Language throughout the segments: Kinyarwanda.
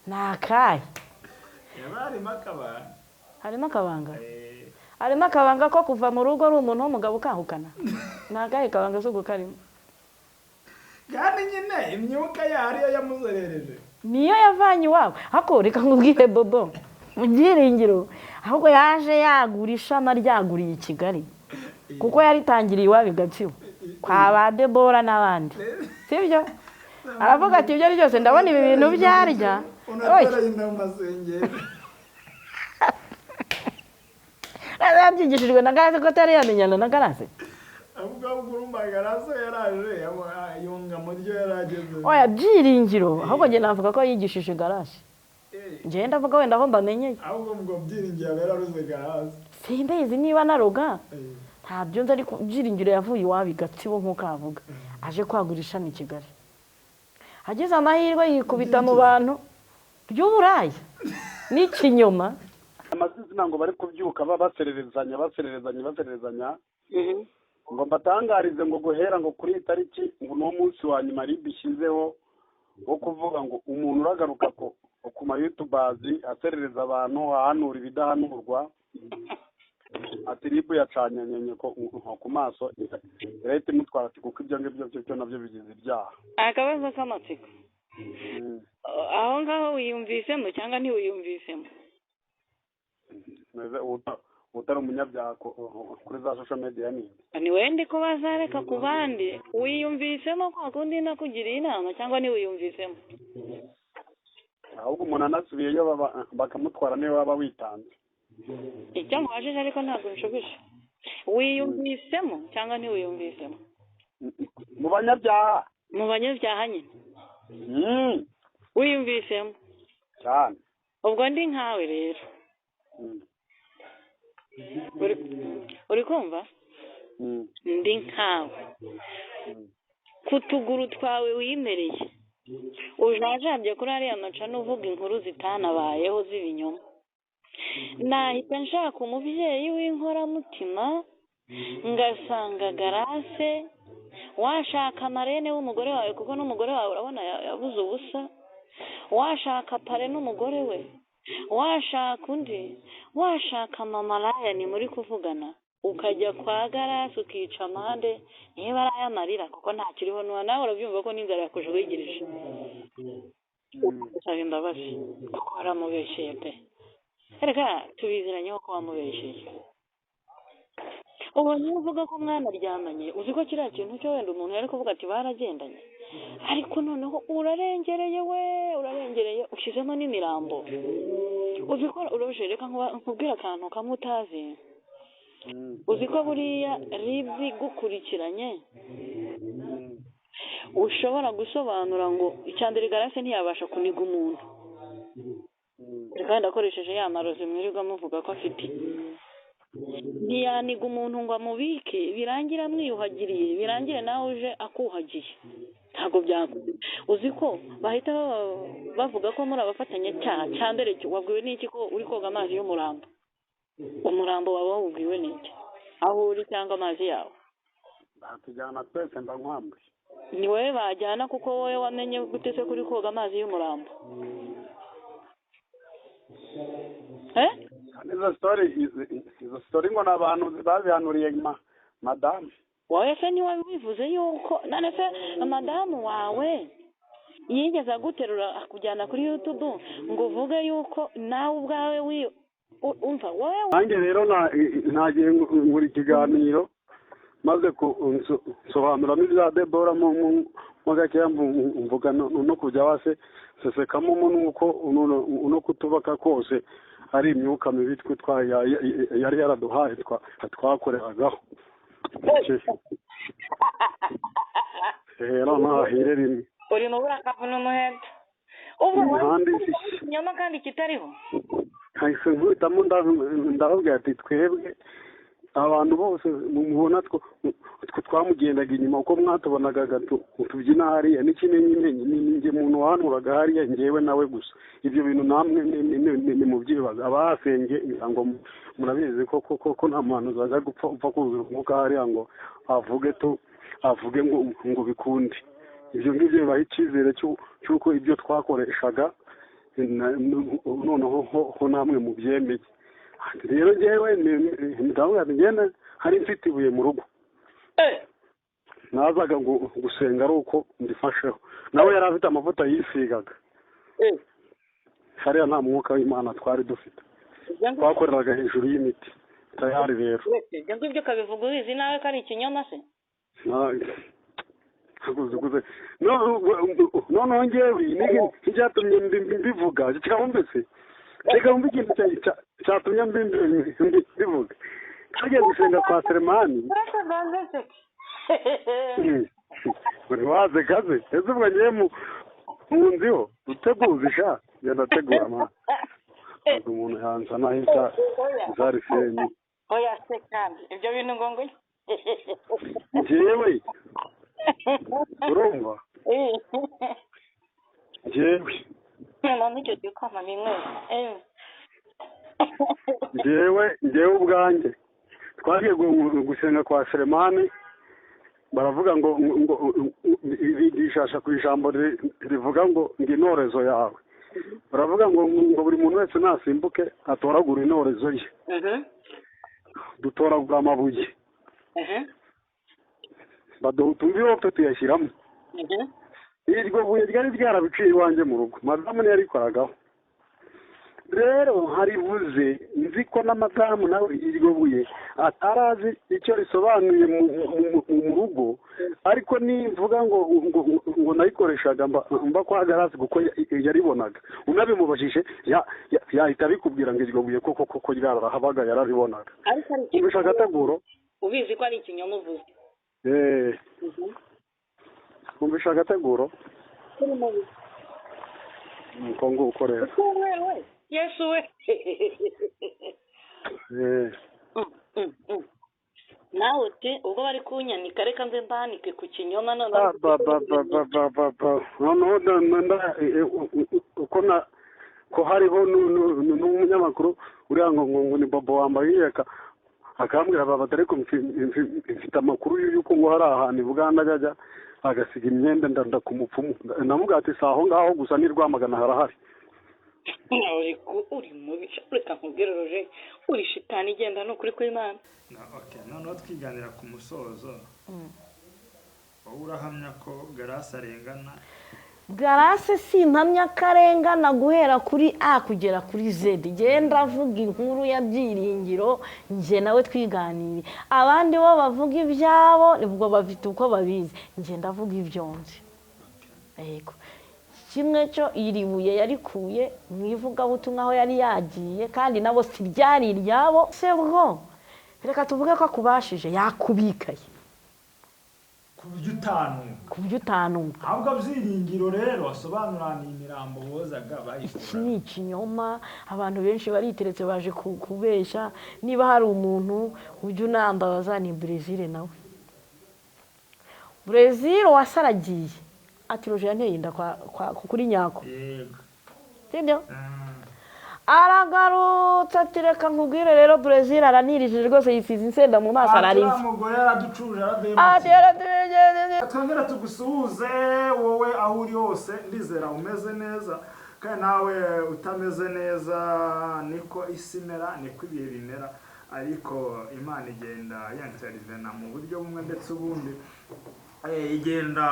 Ni akahe? Yaba harimo akabanga. Harimo akabanga? Harimo akabanga ko kuva mu rugo ari umuntu w'umugabo ukahukana? Ni akahe kabanga se ubwo karimo? Kandi nyine imyuka ye ariyo yamuzerereje. Niyo yavanye iwabo. Ariko reka nkubwire, Bobo, mu Byiringiro ahubwo yaje yagura ishami, aryaguriye i Kigali, kuko yaritangiriye iwabo i Gatsibo kwa ba Debora n'abandi, sibyo? Aravuga ati: "Ibyo ari byose ndabona ibi bintu byarya." Unatera inda mu masengero. Yabyigishijwe na Garase, ko atari yamenyana na Garase. Ahubwo urumva Garase yaraje yunga mu ryo yari ageze. Oya, Byiringiro ahubwo njye navuga ko yigishije Garase. Njye ndavuga wenda aho mbamenyeye. Ahubwo ngo Byiringiro aba yararuze Garase. Simbizi niba naroga, ntabyo nzi, ariko Byiringiro yavuye iwabo i Gatsibo nk'uko avuga, aje kwagura ishami i Kigali, agize amahirwe yikubita mu bantu ry'uburaya n'ikinyoma. Amazina ngo bari kubyuka basererezanya, basererezanya, basererezanya, ngo mbatangarize ngo guhera ngo kuri iyi tariki ngo ni munsi wa nyuma RIB ishyizeho wo kuvuga ngo umuntu uragaruka ku ma YouTubers aserereza abantu, ahanura ibidahanurwa, ati RIB yacanye nyenye ku maso, irahita imutwara, ati kuko ibyo ngibyo byo nabyo bigize ibyaha. Akabazo k'amatsiko: aho ngaho wiyumvisemo cyangwa ntiwiyumvisemo? Utari umunyabyaha kuri za social media ni Ni wowe ndi kubaza, reka ku bandi. Wiyumvisemo kwa kundi nakugiriye inama cyangwa ntiwiyumvisemo? Ahubwo umuntu anasubiyeyo bakamutwara niyo waba witanze. Icyo nkubajije ariko ntabwo nshubije: wiyumvisemo cyangwa ntiwiyumvisemo? Mu banyabyaha? Mu banyabyaha nyine. Wiyumvisemo? Cyane. Ubwo ndi nkawe rero. Uri kumva? Ndi nkawe, ku tuguru twawe wimereye ujajabye kuri ariya macana uvuga inkuru zitanabayeho z'ibinyoma, nahita nshaka umubyeyi w'inkoramutima, ngasanga Garase, washaka marraine w'umugore wawe, kuko n'umugore wawe urabona yabuze ubusa, washaka parrain n'umugore we, washaka undi, washaka mama Rayani muri kuvugana, ukajya kwa Garasi ukica amande, niba ari ay'amarira, kuko ntakiriho nuwa nawe urabyumva ko n'inzara yakujwigirije, usaba imbabazi kuko waramubeshyeye pe. Reka tubiziranyeho ko wamubeshyeye. Ubonye uvuga ko umwana aryamanye, uzi ko kiriya kintu cyo wenda umuntu yari kuvuga ati baragendanye, ariko noneho urarengereye we, urarengereye, ushyizemo n'imirambo. Uzi ko uroje, reka nkubwire akantu kamwe utazi. Uzi ko buriya RIB igukurikiranye ushobora gusobanura ngo icya mbere Garase ntiyabasha kuniga umuntu, kandi akoresheje ya marozi mwirirwa muvuga ko afite, ntiyaniga umuntu ngo amubike birangire amwiyuhagiriye, birangire nawe uje akuhagiye, ntabwo byakunda. Uzi ko bahita bavuga ko muri abafatanyacyaha? Cya mbere cyo, wabwiwe n'iki ko uri koga amazi y'umurambo? Umurambo waba wawubwiwe n'iki aho uri cyangwa amazi yawe? Batujyana twese mba nkwambuye. Ni wowe bajyana, kuko wowe wamenye gute se kuri koga amazi y'umurambo? Kandi izo story ngo ni abantu bazihanuriye madamu. Wowe se ntiwabivuze yuko none se madamu wawe yigeze aguterura akujyana kuri YouTube ngo uvuge yuko nawe ubwawe umva wowe? Nanjye rero nagiye nkora ikiganiro, maze nsobanuramo ibya Debora mo gakeya, mvuga no kujya wase sesekamo nuko no kutubaka kose ari imyuka mibi twe yari yaraduhaye twakoreragaho. Rero ntahire rimwe. Uri mu burakavu n'umuheto ubwo Imihanda isi ikinyoma kandi kitariho. Hahise nkubitamo, ndababwira ati twebwe abantu bose mubona two twamugendaga inyuma uko mwatubonaga tubyina hariya n'ikimenyimenyi ni njye muntu wahanuraga hariya, njyewe nawe gusa. Ibyo bintu namwe ni mubyibaza, abahasenge ngira ngo murabizi ko nta muhanuzi wajya gupfa upfa kuzura umwuka hariya ngo avuge tu avuge ngo bikunde. Ibyo ngibyo bibaha icyizere cy'uko ibyo twakoreshaga Noneho ho namwe mubyemeye. Rero njyewe ndavuga ngenda hari mfite ibuye mu rugo, nazaga gusenga ari uko ndifasheho. Nawe yari afite amavuta yisigaga. Hariya nta mwuka w'Imana twari dufite, twakoreraga hejuru y'imiti tayari. Rero ibyo ngibyo ukabivuga ubizi nawe ko ari ikinyoma se? Noneho ngewe icyatumye mbivuga kikaba mbese reka wumve ikintu cyatumye mbivuga. Twagiye gusenga kwa Selemani, uri waze kaze ese ubwo ngiye mu nziho uteguza isha genda tegura ma ntabwo umuntu yanzana ahita zari senyi. Oya se kandi ibyo bintu ngo njyewe urumva njyewe none icyo gikoma ni njyewe ubwanjye twagiye gusenga kwa Selemani, baravuga ngo bigishasha ku ijambo rivuga ngo intorezo yawe. Baravuga ngo buri muntu wese nasimbuke atoragura intorezo ye. Dutoragura amabuye, baduha tuyashyiramo. Iryo buye ryari ryarabiciye iwanjye mu rugo, madamu niyo yarikoragaho. Rero harivuze nzi ko na madamu nawe iryo buye atarazi icyo risobanuye mu rugo, ariko nimvuga ngo nayikoreshaga mba kwa Garasi kuko yaribonaga. Unabimubajije yahita abikubwira ngo iryo buye koko koko ryarahabaga, yararibonaga. Umvisha agateguro ubizi ko ari ikinyoma uvuze. Umvisha agateguro nuko nguko rero. Yesu we. Nawe uti ubwo bari kunyanika reka nze mbanike ku kinyoma. Noneho uko ko hariho n'umunyamakuru uriya ngo ni Bobo wambaye yeka akambwira baba ariko mfite amakuru y'uko ngo hari ahantu i Buganda ajya agasiga imyenda ndanda ku mupfumu. Namubwira ati si aho ngaho gusa ni Rwamagana harahari. Uri mubi, reka nkubwire Roger, uri shitani igenda ni ukuri kw'Imana. Noneho twiganira ku musozo, wowe urahamya ko Garasi arengana? Garasi simpamya ko arengana guhera kuri A kugera kuri Z. Genda avuga inkuru ya Byiringiro, njye nawe twiganire. Abandi bo bavuga ibyabo nibwo bafite uko babizi, njye ndavuga ibyo nzi. Yego, kimwe cyo iri buye yarikuye mu ivugabutumwa aho yari yagiye, kandi nabo si ryari iryabo. Se bwo reka tuvuge ko akubashije, yakubikaye ku buryo utanuka. Ahubwo Byiringiro rero asobanura ni imirambo bozaga bayikura. Iki ni ikinyoma, abantu benshi bariteretse baje kubeshya. Niba hari umuntu ujya unambabaza ni Brezil nawe. Brezil wasaragiye ati Roger yanteye inda kuri nyako. Yego. Sibyo? Aragarutse ati reka nkubwire rero Brezil aranirije rwose, yisize insenda mu maso ararize. Umugore araducuje araduhemukiye. Twongera tugusuhuze wowe aho uri hose, ndizera umeze neza, kandi nawe utameze neza niko isi imera, niko ibihe bimera, ariko Imana igenda yanterivena mu buryo bumwe ndetse ubundi, igenda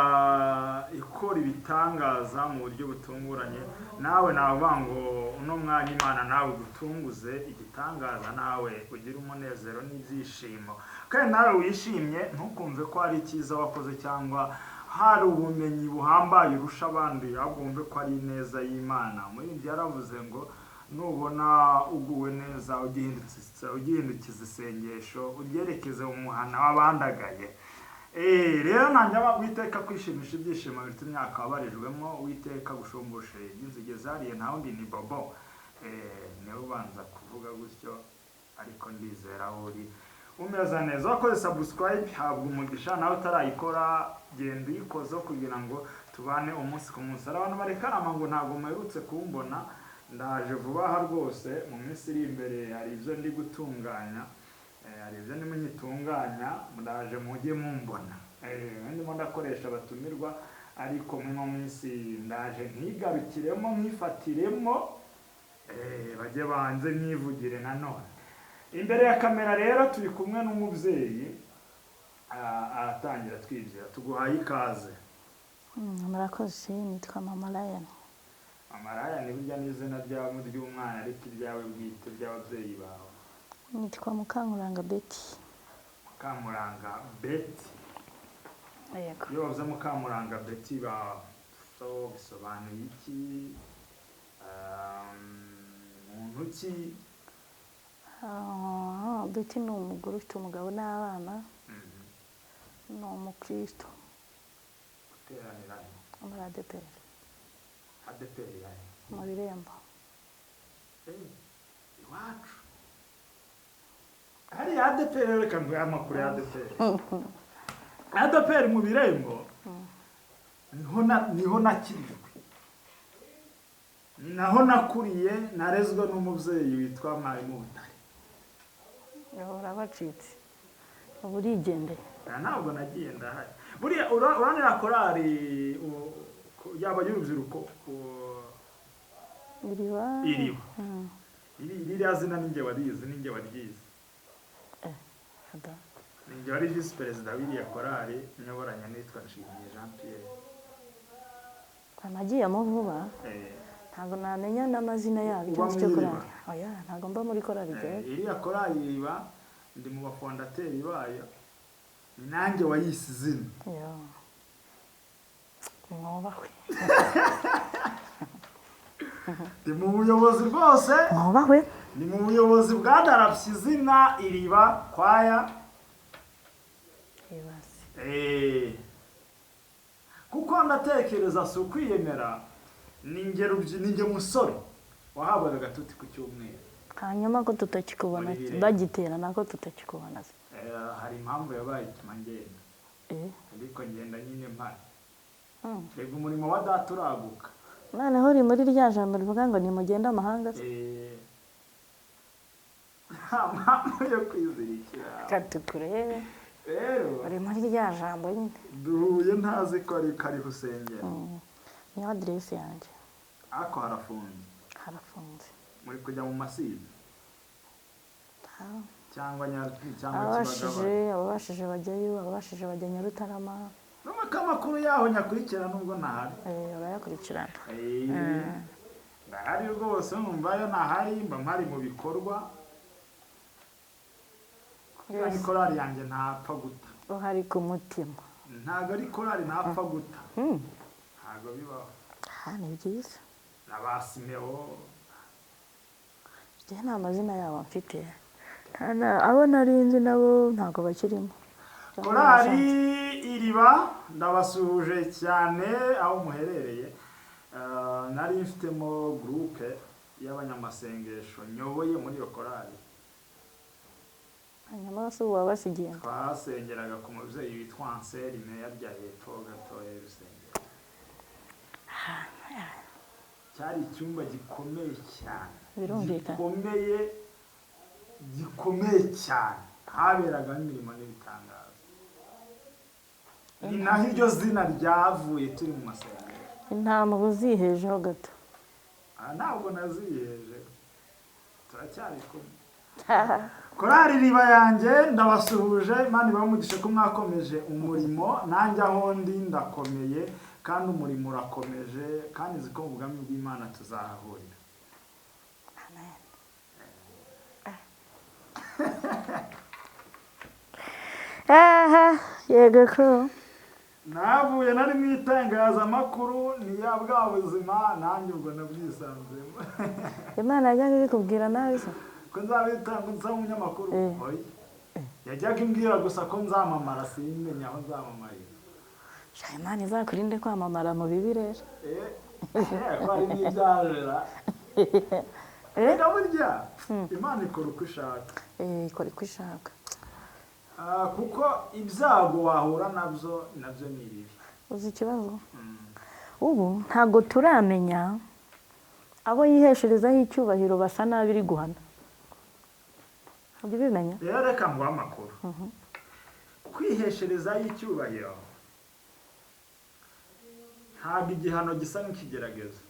ikora ibitangaza mu buryo butunguranye. Nawe navuga ngo uno mwanya Imana nawe gutunguze igitangaza, nawe ugira umunezero n'ibyishimo, kandi nawe wishimye ntukumve ko hari icyiza wakoze cyangwa hari ubumenyi buhambaye urusha abandi, ahubwo wumve ko ari ineza y'Imana. Umuririmbyi yaravuze ngo nubona uguwe neza ugihindukiza isengesho uryerekeze mu muhana w'abandagaye. Rero nanjye Uwiteka kwishimisha ibyishimo biruta imyaka wabarijwemo, Uwiteka gushumbushe iby'inzige zariye nta wundi ni Bobo. Niwe ubanza kuvuga gutyo, ariko ndizera aho uri umeze neza. Wakoze subscribe habwa umugisha, nawe utarayikora genda uyikozeho kugira ngo tubane umunsi ku munsi. Hari abantu barekarama ngo ntabwo muherutse kumbona, ndaje vuba aha rwose mu minsi iri imbere hari ibyo ndi gutunganya, hari ibyo ndimo nyitunganya, ndaje mujye mumbona. Ndimo ndakoresha abatumirwa, Ariko muri minsi ndaje nkigarukiremo nkifatiremo, bajye banze nivugire nanone. Imbere ya kamera rero turi kumwe n'umubyeyi, aratangira twibwira. Tuguhaye ikaze. Murakoze, nitwa Mama Ryan. Mama Ryan burya ni izina ry'umwana, ariko iryawe bwite ry'ababyeyi bawe? Nitwa Mukankuranga Betty. Mukamuranga Betty. Yego. Iyo bavuze Mukamuranga Betty so bisobanuye iki? Muntu ki? Betty ni umugore ufite umugabo n'abana, ni umukristo. Guteranira muri ADEPR. ADEPR yahe? Mu Birembo. Iwacu hariya ADEPR. Reka nguhe amakuru ya ADEPR. ADEPR mu Birembo niho nakirijwe, ni naho nakuriye, narezwe n'umubyeyi witwa Mwarimu Butare. Urabacitse ubu urigendeye. Ntabwo nagiye, ndahari. Buriya uranira korali yaba y'urubyiruko Iriba. Iriba. Ririya zina ninjye warizi, ninjye waryize. Ninjye wari visi perezida w'iriya korali, nyoboranya nitwa Nshimiye Jean Pierre. Nagiyemo vuba, ntabwo namenya n'amazina yabo. Uba Icyo cyo mu Iriba? Korali, oya, ntabwo mba muri korali jyewe. Iriya korali Iriba ndi mu bafondateri bayo, ni nanjye wayise izina. Yo. Mwubahwe. Ndi mu buyobozi rwose. Mwubahwe. Ni mu buyobozi bwadarapye izina Iriba kwaya. Ibase. Kuko ndatekereza si ukwiyemera, ni njye musore wahabwaga agatuti ku cyumweru. Hanyuma ko tutakikubona? Muri Birembo. Bagitera nako tutakikubona se? Hari impamvu yabaye ituma ngenda, ariko ngenda nyine mpari. Rega umurimo wa data uraguka. Noneho uri muri rya jambo rivuga ngo nimugende amahanga se? Nta mpamvu yo kwizirikira. Reka tukurebe. Rero Uri muri rya jambo nyine. duhuye ntazi ko ari kariho usengera. Niyo aderesi yanjye. Ariko harafunze? Harafunze. Muri kujya mu masiza cyangwa cyangwa Ababashije Kibagabaga? Ababashije bajyayo, ababashije bajya Nyarutarama. Nubwo ko amakuru yaho nyakurikirana nubwo ntahari. Urayakurikirana. Ndahari rwose, numvayo ntahari mba mpari mu bikorwa. Kuko ni korali yanjye ntapfa guta. Uhari ku mutima. Ntabwo ari korali ntapfa guta, ntabwo bibaho. Ah, ni byiza. Na ba Simeo. Njye nta mazina yabo mfite. Abo nari nzi nabo ntabwo bakirimo. Korali Iriba ndabasuhuje cyane aho muherereye. Nari mfitemo groupe y'abanyamasengesho nyoboye muri iyo korali. Hanyuma se ubu wabasigiye? Twasengeraga ku mubyeyi witwa Anselme, yarya hepfo gatoya y'urusengero. Cyari icyumba gikomeye cyane. Birumvikana. Gikomeye, gikomeye cyane, haberagamo imirimo n'ibitangaza. Ni naho iryo zina ryavuye turi mu masengesho. Intama uba uzihejeho gato. Aha ntabwo naziheje, turacyari kumwe. Korali Iriba yanjye ndabasuhuje, Imana ibahe umugisha ko mwakomeje umurimo. Nanjye aho ndi ndakomeye kandi umurimo urakomeje, kandi nzi ko mu bwami bw'Imana tuzahahurira. Amen. Aha, yego ko. Navuye nari mu itangazamakuru, ni ya bwa buzima nanjye ubwo nabwisanzemo. Imana yajyaga ibikubwira nawe se? Ko nzabitanga, nzaba umunyamakuru? Eh. Oya, yajyaga imbwira gusa ko nzamamara, simenya aho nzamamarira. Sha, Imana izakurinde kwamamara mu bibi rero. Ko hari n'ibyarera. Reka burya Imana ikora uko ishaka. Ikora uko ishaka. Kuko ibyago wahura nabyo, nabyo ni ibibi. Uzi ikibazo? Ubu ntabwo turamenya abo yihesherezaho icyubahiro basa nabi iri guhana. Ujya ubimenya? Rero reka nguhe amakuru. Kwihesherezaho icyubahiro Ntabwo igihano gisa nk'ikigeragezo.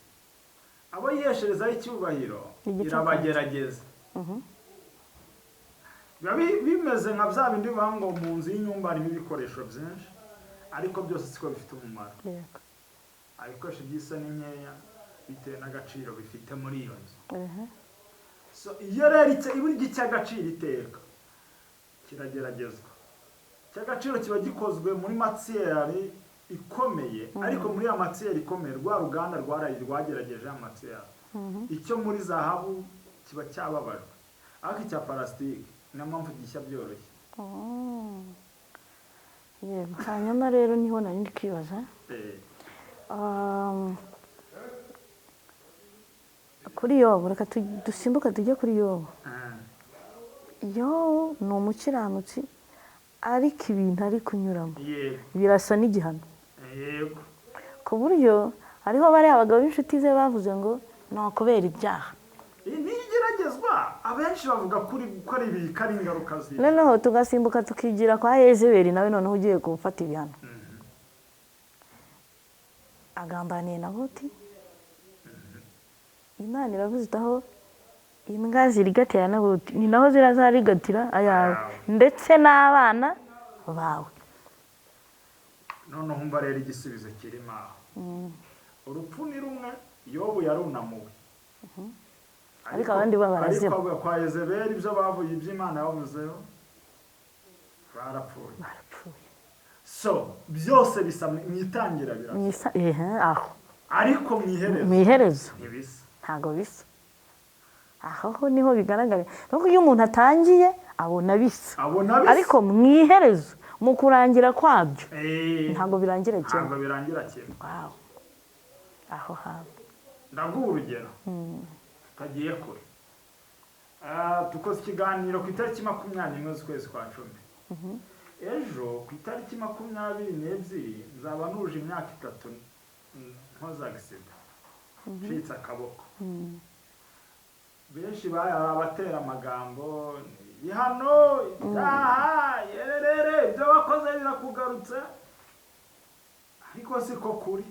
Abo yihesherezaho icyubahiro irabagerageza. Biba bimeze nka bya bindi bivuga ngo mu nzu y'inyumba harimo ibikoresho byinshi, ariko byose siko bifite umumaro. Ibikoresho by'isa ni nkeya bitewe n'agaciro bifite muri iyo nzu. Iyo rero burya icy'agaciro iteka kirageragezwa. Icy'agaciro kiba gikozwe muri matiyeri ikomeye, ariko muri ya matiyeri ikomeye rwa ruganda rwagerageje ya matiyeri. Icyo muri zahabu kiba cyababajwe, ariko icya parasitike niyo mpamvu gishya byoroshye. Yego, hanyuma rero niho nari ndi kwibaza kuri Yobu. Reka dusimbuke tujye kuri Yobu. Yobu ni umukiranutsi, ariko ibintu ari kunyuramo birasa n'igihano, ku buryo hariho bariya abagabo b'inshuti ze bavuze ngo ni ukubera ibyaha. Ntigeragezwa, abenshi bavuga ko ari ibika ari ingaruka ziwe. Noneho tugasimbuka tukigira kwa Yezebeli, nawe noneho ugiye gufata ibihano. Agambaniye Naboti. Imana iravuze itaho imbwa zirigatira Naboti, ni naho zirazarigatira ayawe ndetse n'abana bawe. Noneho umva rero igisubizo kirimo aho. Urupfu ni rumwe, Yobu yarunamuwe, ariko abandi bo barazima. Ariko kwa Yezebeli ibyo bavuye, iby'Imana yavuzeho, barapfuye. So byose bisa mu itangira birasa, aho, ariko mu iherezo ntibisa, ntabwo bisa. Aho niho bigaragara. Nuko iyo umuntu atangiye abona bisa, ariko mu iherezo, mu kurangira kwabyo, ntabwo birangira kimwe. Ntabwo birangira kimwe. Aho hantu ndaguha urugero tagiye kure. Dukoze ikiganiro ku itariki 21 z'ukwezi kwa 10. Ejo ku itariki 22 nzaba nuje imyaka 3 nkoze agisida, ncitse akaboko. Benshi abatera amagambo, ibihano, ibyaha, yererere, ibyo wakoze birakugarutse, ariko siko kuri.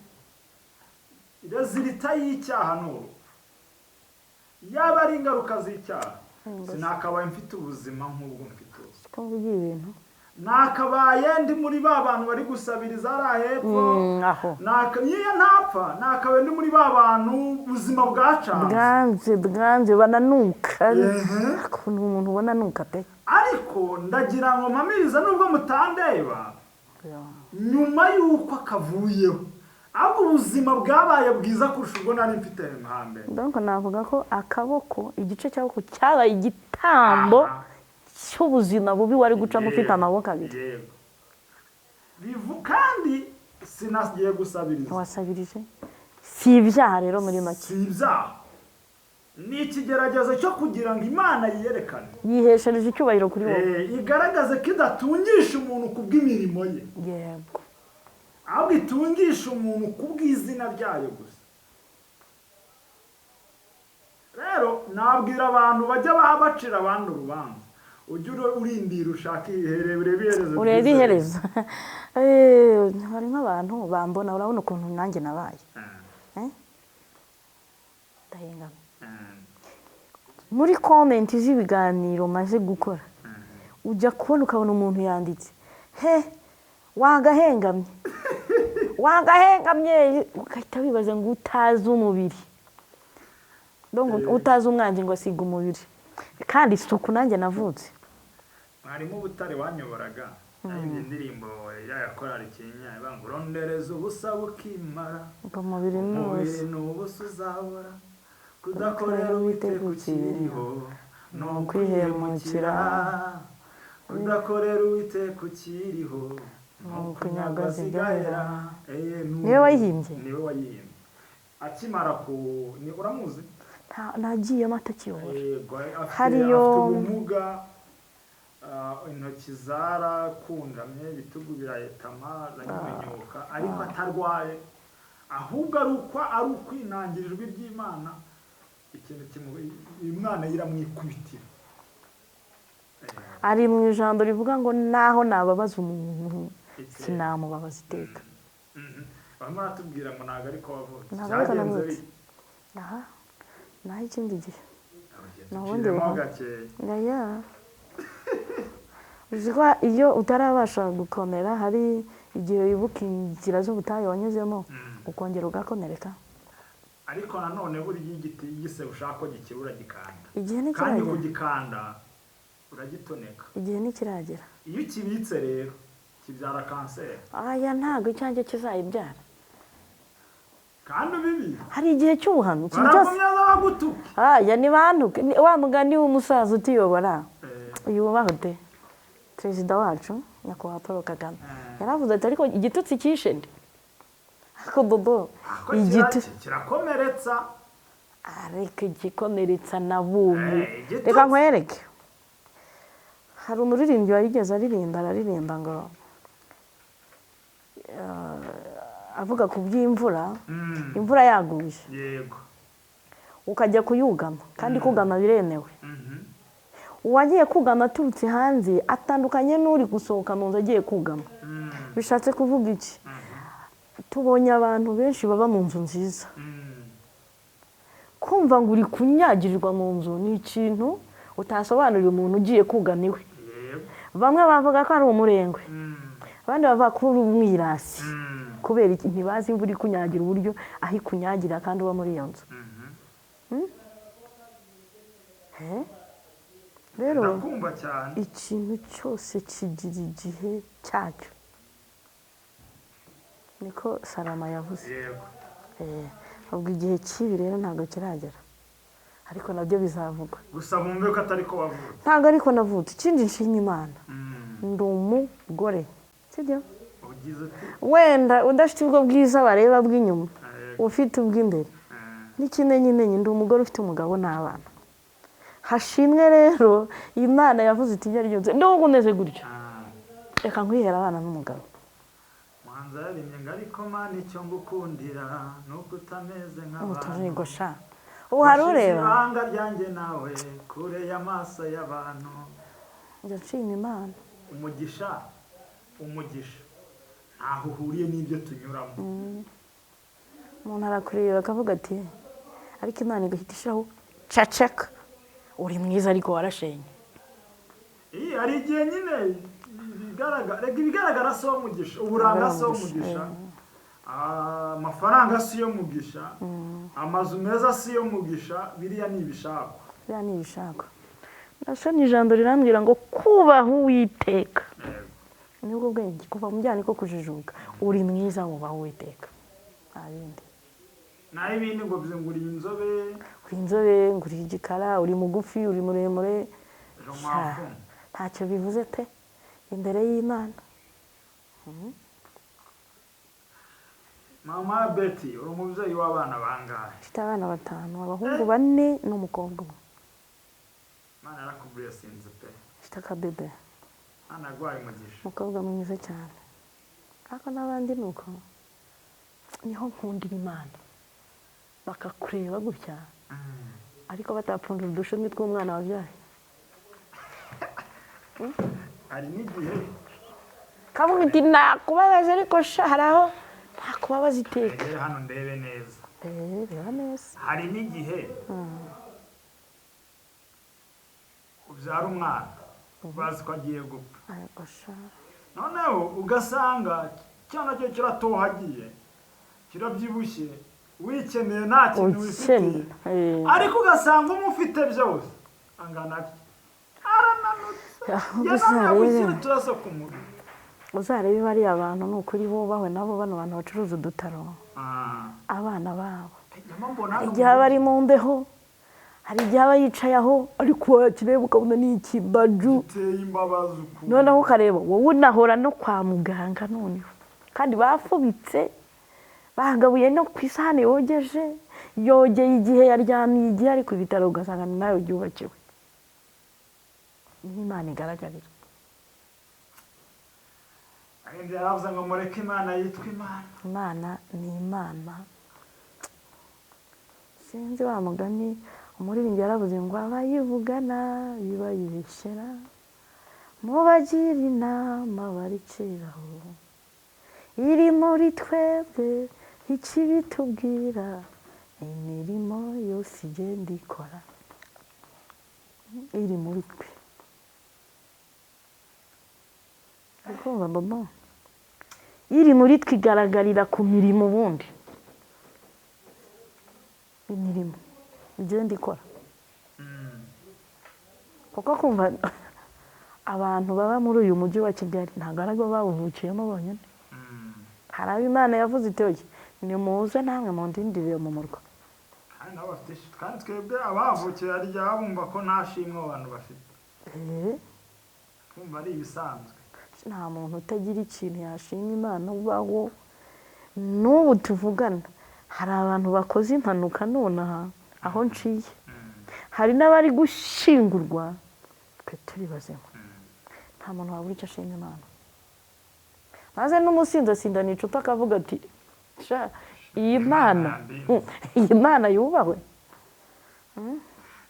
Rezilita y'icyaha ni urupfu. Yaba ari ingaruka z'icyaha, sinakabaye mfite ubuzima nk'ubwo mfite ubu. Nakabaye ndi muri ba bantu bari gusabiriza ari hepfo. Niyo ntapfa, nakabaye ndi muri ba bantu ubuzima bwacanze. Bwanze bananuka. Ukuntu umuntu ubona anuka pe. Ariko ndagira ngo mpamiriza nubwo mutandeba, nyuma y'uko akavuyeho, ahubwo ubuzima bwabaye bwiza kurusha ubwo nari mfite hambere. Donc navuga ko akaboko, igice cy'akaboko cyabaye igitambo cy'ubuzima bubi wari gucamo ufite amaboko abiri. Kandi sinagiye gusabiriza. Wasabirije? Si ibyaha rero muri make. Si ibyaha. Ni ikigeragezo cyo kugira ngo Imana yiyerekane. Yiheshereje icyubahiro kuri wowe. Igaragaze ko idatungisha umuntu kubw'imirimo ye. Yego. Ahubwo itungisha umuntu kubw'izina ryayo gusa. Rero nabwira abantu bajya bacira abandi urubanza, ujye urindira ushake urebe iherezo. Urebe iherezo. Hari nk'abantu bambona, urabona ukuntu nanjye nabaye. Ndahengama. Muri komenti z'ibiganiro maze gukora, ujya kubona ukabona umuntu yanditse, he wagahengamye, wagahengamye, ugahita wibaza ngo utazi umubiri, utazi umwanzi ngo asiga umubiri. Kandi isuku nanjye navutse. Mwarimu Butare wanyoboraga yaririmbye indirimbo ya korali Kinyinya ivuga ngo rondereza ubusa bukimara, umubiri ni ubusa uzabora, kudakorera Uwiteka ukiriho ni ukwihemukira, kudakorera Uwiteka ukiriho ni ukunyaga zigahera. Niwe wayihimbye? Niwe wayihimbye. Akimara ku, uramuzi? Nagiyemo atakiyobora. Hariyo ubumuga, intoki zarakungamye, ibitugu birayetama, zanyunyuka, ariko atarwaye, ahubwo ari uko ari ukwinangira ijwi ry'Imana, ikintu Imana iramwikubitira. Ari mu ijambo rivuga ngo naho nababaza umuntu sinamubabaza iteka. Warimo uratubwira ngo ntabwo ariko wavutse. Ntabwo ariko Byagenze navutse. bite? Aha naho ikindi gihe. Ubundi Nubundi gakeya. Ngaya. Uzi ko iyo utarabasha gukomera hari igihe wibuka inzira z'ubutayu wanyuzemo ukongera ugakomereka. Ariko nanone burya igiti igisebe ushaka ko gikira uragikanda. Igihe Kandi ntikiragera. kugikanda uragitoneka. Igihe ntikiragera. Iyo ukibitse rero kibyara kanseri. Aya ntabwo icyanjye kizayibyara. Kandi ubibi. Hari igihe cy'ubuhamya ikintu cyose. Barakomeza bagutuke. Aya ni bantuke wa mugani w'umusaza utiyobora. Yubaho de. Perezida wacu nyakubahwa Paul Kagame yaravuze ati ariko igitutsi cyishe nde? Ariko bobo igitutsi kirakomeretsa. Ariko igikomeretsa na bubu. Reka nkwereke. Hari umuririmbyi warigeze aririmba araririmba ngo avuga ku by'imvura, imvura yaguye. Yego. Ukajya kuyugama kandi kugama biremewe. Uwagiye kugama aturutse hanze atandukanye n'uri gusohoka mu nzu agiye kugama. Bishatse kuvuga iki? Tubonye abantu benshi baba mu nzu nziza. Kumva ngo uri kunyagirirwa mu nzu ni ikintu utasobanurira umuntu ugiye kugama iwe. Bamwe bavuga ko ari umurengwe, abandi bavuga ko uri umwirasi, kubera iki? Ntibazi imvura ikunyagira uburyo aho ikunyagira kandi uba muri iyo nzu. Rero ikintu cyose kigira igihe cyacyo, niko Salama yavuze. Ubwo igihe kibi rero ntabwo kiragera, ariko nabyo bizavugwa. Gusa bumve ko atari ko wavutse. Ntabwo ariko navutse. Ikindi nshima Imana, ndi umugore, sibyo? Wenda udafite ubwo bwiza bareba bw'inyuma, ufite ubw'imbere. N'ikimenyimenyi ndi umugore ufite umugabo n'abana. Hashimwe rero Imana yavuze iti ibyo ari byose nubwo umeze gutyo, reka nkwihera abana n'umugabo. Muhanzi yaririmbye ngo ariko Mana icyo ngukundira nuko utameze nk'abantu. Sha ubu hari ureba ibanga ryanjye nawe kure y'amaso y'abantu. Njya nshima Imana. Umugisha, umugisha ntaho uhuriye n'ibyo tunyuramo. Umuntu arakureba akavuga ati ariko Imana igahita ishyiraho caceka, uri mwiza ariko warashenye. Hari igihe nyine ibigaragara si uwo mugisha, uburanga si uwo mugisha, amafaranga si yo mugisha, amazu meza si yo mugisha, biriya ni ibishakwa. Biriya ni ibishakwa. Nasomye ijambo rirambwira ngo kubaha Uwiteka nibwo bwenge, kuva mu byaha niko kujijuka. Uri mwiza wubaha Uwiteka, nta bindi. Naho ibindi ngo uri inzobe, uri inzobe, uri igikara, uri mugufi, uri muremure, ntacyo bivuze pe imbere y'Imana. Mama Betty, uri umubyeyi w'abana bangahe? Mfite abana 5, abahungu 4 n'umukobwa umwe. Imana yarakublessinze pe. Mfite akabebe. Imana yaguhaye umugisha. Umukobwa mwiza cyane. Ariko n'abandi ni uko, niho nkundira Imana. Bakakureba gutya, ariko batapfundura udushumi tw'umwana wabyaye. Hari n'igihe kavuga uti nakubabaza ariko sha hari aho ntakubabaza iteka. Hano ndebe neza. Reba neza. Hari n'igihe ubyara umwana bazi ko agiye gupfa. Ariko sha noneho ugasanga cyana cyo kiratohagiye, kirabyibushye, wikeneye nta kintu wifitiye, ariko ugasanga umufite byose angana atya, arananutse, yananutse uturaso ku mubiri. Uzarebe bariya abantu ni ukuri bubahwe nabo, bano bantu bacuruza udutaro, abana babo igihe aba ari mu mbeho, hari igihe aba yicaye aho ariko wakireba ukabona ni ikibaju, noneho ukareba wowe unahora no kwa muganga noneho, kandi bafubitse bagabuye no ku isahani yogeje, yogeye igihe yaryamiye igihe ari ku bitaro, ugasanga ni nawe byubakiwe. Niho Imana igaragarira. Yaravuze ngo mureke Imana yitwa Imana. Imana ni Imana. Sinzi wa mugani umuririmbyi yaravuze ngo abayivugana bibayibeshyera, mubagira inama barikiraho, iri muri twebwe Ikibitubwira imirimo yose igenda ikora iri muri twe. Uri mama, iri muri twe igaragarira ku mirimo ubundi. Imirimo igenda ikora. Kuko kumva abantu baba muri uyu mujyi wa Kigali ntabwo ari bo bawuvukiyemo bonyine. Hari abo Imana yavuze iti nimuze namwe mundindirire mu murwa. Kandi twebwe abavukiye harya bumva ko nta shimwe abantu bafite. Kumva ari ibisanzwe. Nta muntu utagira ikintu yashima Imana ubaho. N'ubu tuvugana hari abantu bakoze impanuka nonaha aho nciye. Hari n'abari gushyingurwa twe turi bazima. Nta muntu wabura icyo ashima Imana. Maze n'umusinzi asindana icupa akavuga ati sha iyi Mana yubahwe.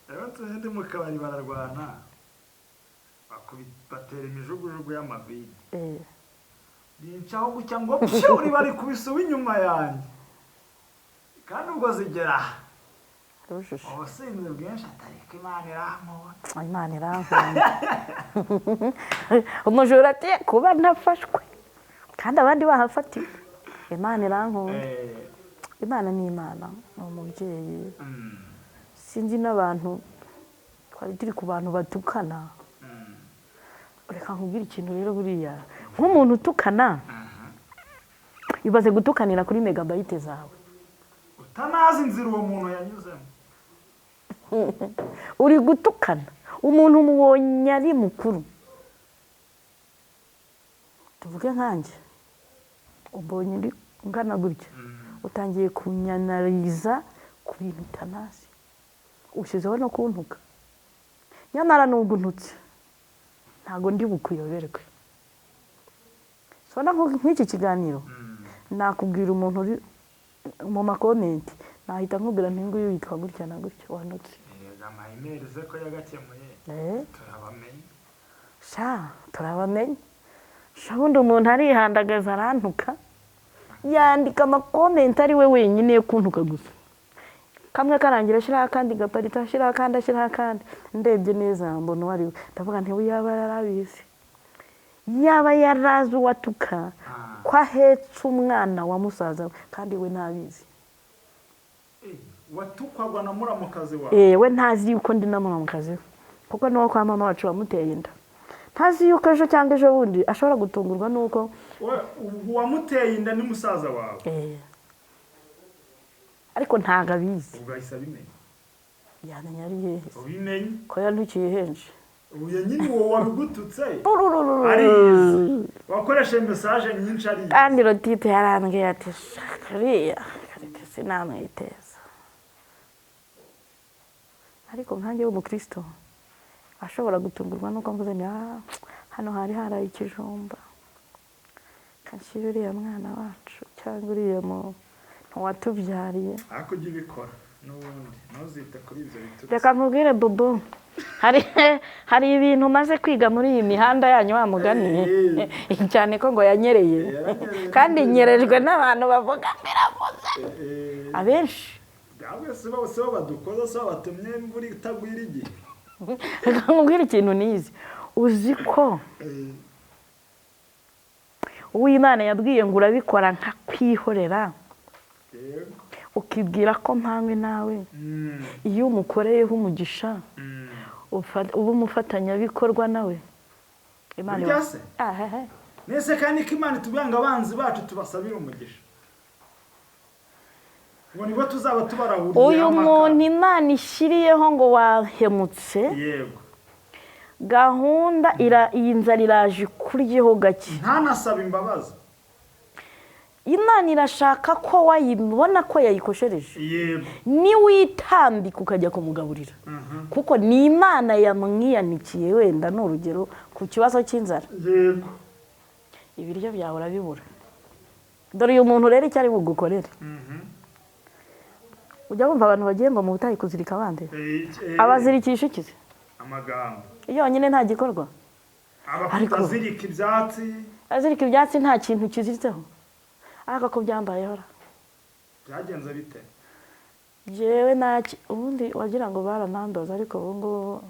Rero ndi mu kabari bararwana batera imijugujugu y'amavide. Nincaho gucya ngo pyo bari kubisuba inyuma yanjye. Kandi ubwo zigera ubusinzi bwinshi atariko Imana irankunda. Imana irankunda. Umujura ati kuba ntafashwe kandi abandi bahafatiwe. Imana irankunda. Imana ni Imana, ni umubyeyi. Sinzi n'abantu twari turi ku bantu batukana. Reka nkubwire ikintu rero, buriya nk'umuntu utukana ibaze gutukanira kuri megabayite zawe utanazi inzira uwo muntu yanyuzemo. Uri gutukana umuntu umubonye ari mukuru, tuvuge nkanjye ubonye uri ngana gutya utangiye kunyanariza ku bintu utanazi, ushyizeho no kuntuka. Nyamara nubwo untutse ntabwo ndi bukuyoberwe. Sona nk'iki kiganiro nakubwira umuntu uri mu makomenti nahita nkubwira nti nguyu yitwa gutya na gutya wanutse. Sha turabamenye. Sha bundi umuntu arihandagaza arantuka, yandika amakomenti ari we wenyine yo kuntuka gusa. Kamwe karangira ashyiraho akandi gaparita, ashyiraho akandi, ashyiraho akandi. Ndebye neza mbona uwo ari we, ndavuga nti yaba yarabizi, yaba yarazi uwatuka ko ahetse umwana wa musaza we kandi we ntabizi. Watukwagwa na muramukazi wawe? We ntazi yuko ndi na muramukazi we, kuko n'uwo kwa mama wacu wamuteye inda. Ntazi yuko ejo cyangwa ejo bundi ashobora gutungurwa n'uko uwamuteye inda ni musaza wawe. Ariko ntago abizi. Ubwo ahise abimenya. Yamenya ari hehe? Ubimenye ko yantukiye henshi. Ubu nyine uwo wabigututse arizi, wakoresheje message nyinshi arizi. Kandi Rotite yarambwiye ati kariya karite sinamwiteza. Ariko nkanjye w'umukristo ashobora gutungurwa nuko mvuze nti hano hari haraye ikijumba, kanshyira uriya mwana wacu cyangwa uriya muntu watubyariye. Ariko ujye ubikora n'ubundi ntuzite kuri ibyo bitutsi. Reka nkubwire Bobo, hari ibintu maze kwiga muri iyi mihanda yanyu wa mugani cyane ko ngo yanyereye, kandi nyerejwe n'abantu bavuga biravuze abenshi. Bwese bose badukoza so batumye imvura itagwira igihe. Reka nkubwire ikintu nize. Uzi ko Uwimana yabwiye ngo urabikora nka kwihorera, ukibwira ko mpanywe nawe. Iyo umukoreyeho umugisha uba umufatanyabikorwa nawe. Imana nese kandi ko Imana itubwira ngo abanzi bacu tubasabire umugisha, ngo nibo tuzaba tubarahuriye. Uyu muntu Imana ishyiriyeho ngo wahemutse, yego gahunda iyi nzara iraje ikuryeho gake, ntanasaba imbabazi. Imana irashaka ko wayibona ko yayikoshereje, niwitambika ukajya kumugaburira, kuko ni Imana yamwiyanikiye. Wenda ni urugero ku kibazo cy'inzara, yego ibiryo byawe urabibura. Dore uyu muntu rero icyo ari bugukorere. Ujya wumva abantu bagiye ngo mu butayu kuzirika abandi, abazirikisha ikize amagambo yonyine nta gikorwa. Ariko azirika ibyatsi, azirika ibyatsi nta kintu kiziritseho. Ariko ko byambayeho Byagenze bite? Jewe naki ubundi wagira ngo baranandoza, ariko ubu ngubu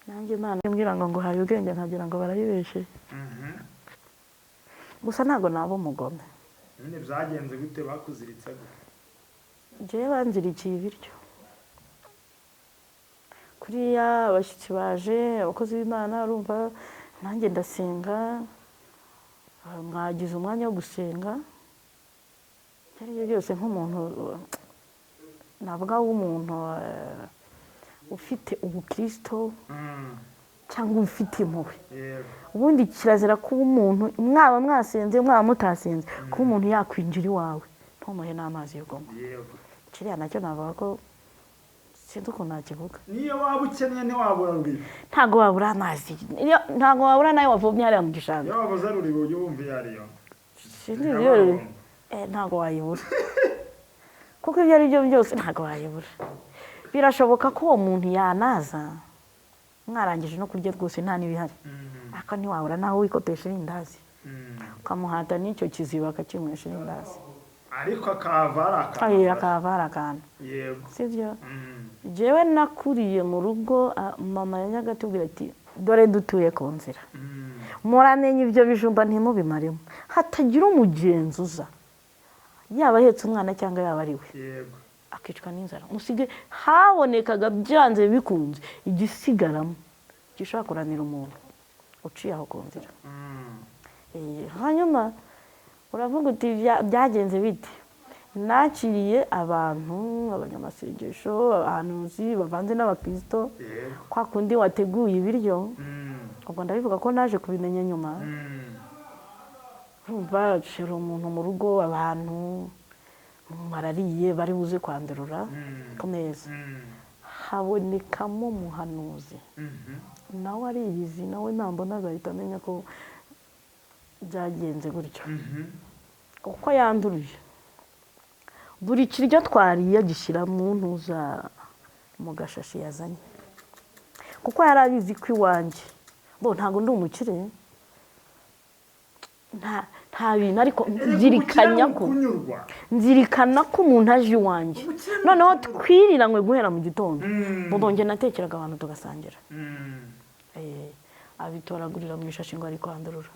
nanjye Imana imbwira ngo nguhaye ubwenge, nkagira ngo barayibeshe. Gusa ntabwo naba umugome. Nyine byagenze gute, bakuziritse gute? Jewe banzirikiye ibiryo. Kuriya abashyitsi baje, abakozi b'Imana, urumva nanjye ndasenga, mwagize umwanya wo gusenga, ibyo ari byo byose nk'umuntu navuga w'umuntu ufite ubukristo cyangwa ufite impuhwe. Ubundi kirazira kuba umuntu mwaba mwasenze mwaba mutasenze, kuba umuntu yakwinjira iwawe ntumuhe n'amazi yo kunywa. Kiriya nacyo navuga ko sinzi ukuntu nakivuga. Niyo waba ukennye ntiwabura ruriba. Ntabwo wabura amazi, ntabwo wabura nayo wavomye hariya mu gishanga. Iyo wabuze ruriba ujya wumva iyo ariyo. Sinzi iyo ruriba. Ntabwo wayibura. Kuko ibyo ari byo byose ntabwo wayibura. Birashoboka ko uwo muntu yanaza mwarangije no kurya rwose nta n'ibihari, ariko ntiwabura naho wikopesha irindazi, ukamuhata n'icyo kiziba akakinywesha irindazi. Ariko akava ari akantu. Akava ari akantu. Yego. Sibyo? Jewe nakuriye mu rugo, mama yajyaga atubwira ati dore dutuye ku nzira, muramenye ibyo bijumba ntimubimaremo, hatagira umugenzi uza, yaba ahetse umwana cyangwa yaba ari we, akicwa n'inzara. Musige habonekaga byanze bikunze igisigaramo gishobora kuranira umuntu uciye aho ku nzira. Hanyuma uravuga uti byagenze bite? Nakiriye abantu, abanyamasengesho, abahanuzi bavanze n'abakristo, kwa kundi wateguye ibiryo. Ubwo ndabivuga ko naje kubimenya nyuma. Urumva shira umuntu mu rugo, abantu barariye bari buze kwandurura ku meza, habonekamo umuhanuzi, nawe ariyizi, nawe nambona azahita amenya ko byagenze gutyo. Uko yanduruye buri kiryo twariye agishyira mu ntuza mu gashashi yazanye, kuko yari abizi ko iwanjye bo ntabwo ndi umukire, nta bintu, ariko nzirikana ko umuntu aje iwanjye. Noneho twiriranywe guhera mu gitondo, ubwo natekeraga abantu tugasangira, abitoragurira mu ishashi ngo ari kwandurura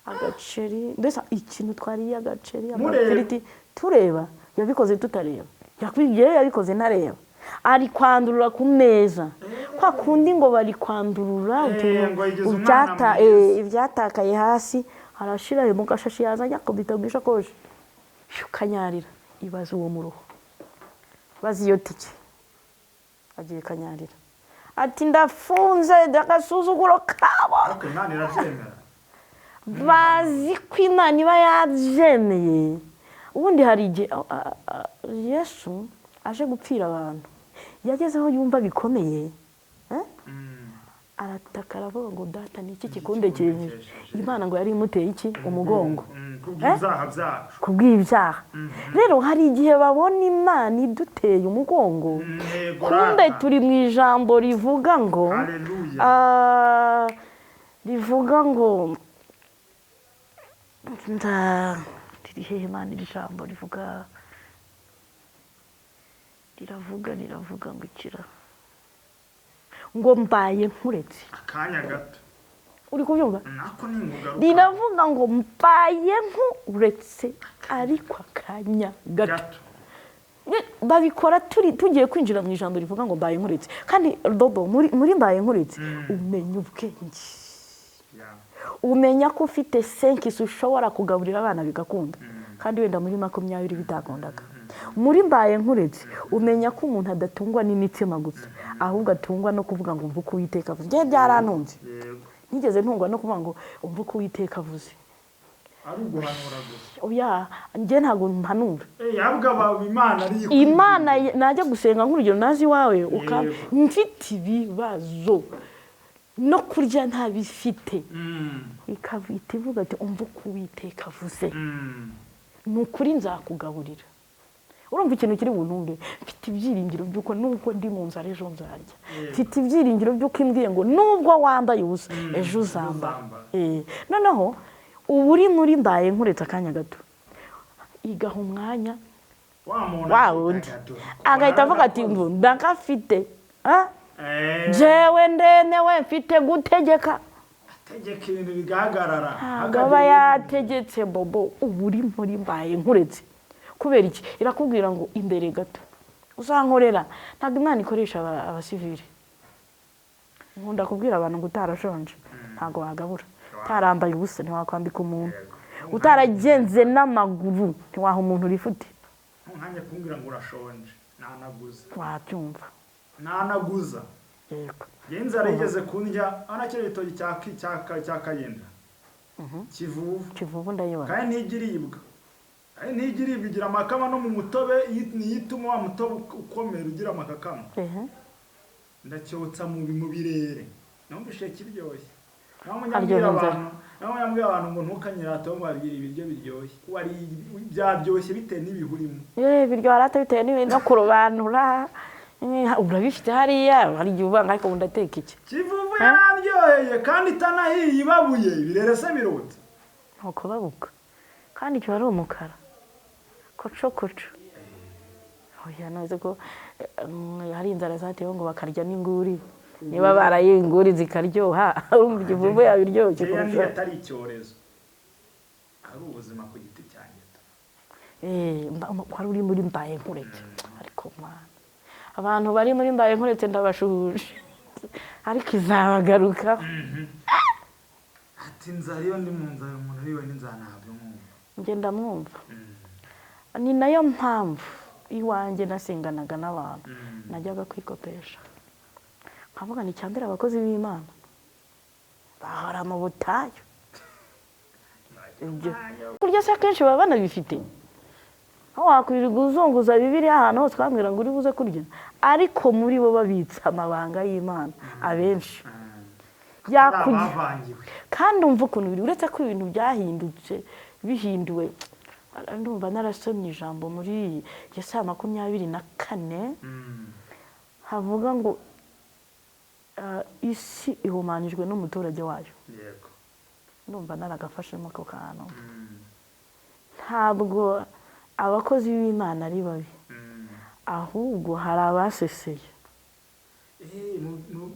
agaceri, mbese ikintu twariye agaceri, amafiriti, tureba. Yabikoze tutareba, yabikoze ntareba, ari kwandurura ku meza kwa kundi ngo bari kwandurura ibyatakaye hasi, arashira mu gashashi yazanye akubita mu ishakoshi, kanyarira. Ibaze uwo muruho, bazi iyo tike agiye kanyarira, ati ndafunze agasuzuguro kabo. Bazi ko Imana iba yabyemeye. Ubundi hari igihe Yesu aje gupfira abantu, yagezeho yumva bikomeye, arataka aravuga ngo data ni iki kikundekeye? Imana ngo yari imuteye iki? Umugongo. Kubw'ibyaha. Rero hari igihe babona Imana iduteye umugongo, kumbe turi mu ijambo rivuga ngo rivuga ngo riri Imana, iri jambo rivuga riravuga ngo ikira ngo mbaye nkuretse akanya gato. Uri kubyumva? Riravuga ngo mbaye nkuretse ariko akanya gato. Babikora tugiye kwinjira mu ijambo rivuga ngo mbaye nkuretse, kandi dodo muri mbaye nkuretse umenya ubwenge, umenya ko ufite 5 ushobora kugaburira abana bigakunda, kandi wenda muri 20 bitakundaga. Muri mbaye nkuretse umenya ko umuntu adatungwa n'imitsima gusa, ahubwo atungwa no kuvuga ngo umva uko Uwiteka avuze. Njye byarantunze, nigeze ntungwa no kuvuga ngo umva uko Uwiteka avuze, ari uguhanura gusa. Oya, njye ntabwo mpanura. Imana najya gusenga nk'urugero nazi iwawe mfite ibibazo no kurya ntabifite, ikabita ivuga ati umva uko Uwiteka avuze, ni ukuri nzakugaburira. Urumva ikintu kiri buntunge, mfite ibyiringiro by'uko nubwo ndi mu nzara ejo nzarya, mfite ibyiringiro by'uko imbwiye ngo nubwo wambaye ubusa ejo uzambara. Noneho ubu uri muri mbaye nkuretse akanya gato, Igaha umwanya Wa muntu wa wundi akidagadura. agahita avuga ati ngo ndagafite. Ah? Eh, Jewe ndemewe mfite gutegeka. Ategeka ibintu bigahagarara. Ntabwo aba yategetse bobo. Ubu uri muri mbaye nkuretse. Kubera iki? Irakubwira ngo imbere gato uzankorera. Ntabwo Imana ikoresha abasivili. Nkunda kubwira abantu ngo utarashonje ntabwo wagabura, utarambaye ubusa ntiwakwambika umuntu, utaragenze n'amaguru ntiwaha umuntu rifute. Ntunkanye kumbwira ngo urashonje, nanaguza. Wabyumva. Nanaguza. Yego. Njye inzara yigeze kundya urabona kiriya gitoki cya kayenda kivuvu. Kivuvu ndayibona. Kandi ntigiribwa, kandi ntigiribwa, igira amakama no mu mutobe, niyo ituma wa mutobe ukomera ugira amakakama. Ndacyotsa mu birere, numvise kiryoshye. Naho munyambwira Haryoha inzara. abantu, naho munyambwira abantu ngo ntukanyirate ngo warira ibiryo biryoshye, wariye byaryoshye bitewe n'ibihurimo. Yewe, biryoha rata bitewe n'ibintu no kurobanura. Urabifite hariya, hari igihe uvanga, ariko ubu ndateka iki? Kivuvu yararyoheye kandi itanahiye, ibabuye, ibirere se birutse. Ni ukubabuka kandi kiba ari umukara koco koco. Oya, ntuzi ko hari inzara zatewe ngo bakarya n'inguri? Niba baraye inguri zikaryoha, urumva ikivuvu yabiryoshye Njyewe kurushaho. atari icyorezo, ari ubuzima ku giti cyanjye. Wari uri muri mbaye nkuretse, ariko Mana, abantu bari muri mbaye nkuretse ndabashuhuje, ariko izabagarukaho. Ati inzara, iyo ndi mu nzara, umuntu uriwe n'inzara ntabwo mwumva. Njye ndamwumva. Ni nayo mpamvu iwanjye nasenganaga n'abantu, najyaga kwikopesha nkavuga ni icyambere abakozi b'Imana bahora mu butayu. Ibyo kurya se akenshi baba banabifite, aho wakwirirwa uzunguza Bibiliya ahantu hose ukambwira ngo uri buze kurya, ariko muri bo babitse amabanga y'Imana abenshi yakujya Bavangiwe. Kandi umva ukuntu biri, uretse ko ibintu byahindutse, bihinduwe. Ndumva narasomye ijambo muri Yesaya 24, havuga ngo isi ihumanijwe n'umuturage wayo. Ndumva naragafashemo ako kantu. Ntabwo abakozi b'Imana ari babi, ahubwo hari abaseseye.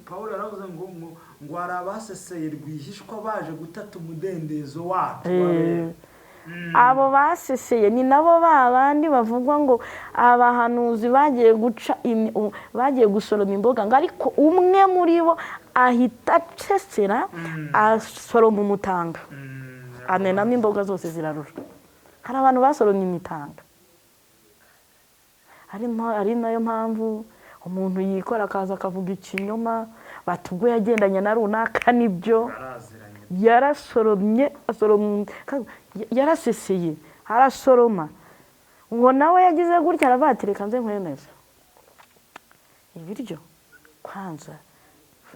Pawulo yaravuze ngo hari abaseseye rwihishwa baje gutata umudendezo wacu. Abo baseseye ni nabo ba bandi bavugwa ngo abahanuzi bagiye guca bagiye gusoroma imboga, ngo ariko umwe muri bo ahita acesera asoroma umutanga, amenamo imboga zose zirarura. Hari abantu basoromye imitanga, ari nayo mpamvu umuntu yikora akaza akavuga ikinyoma, bati ubwo yagendanye na runaka nibyo. Baraziranye. Yarasoromye, asoroma, yaraseseye arasoroma, ngo nawe yagize gutya aravuga ati reka nze nkwemeze ibiryo, kwanza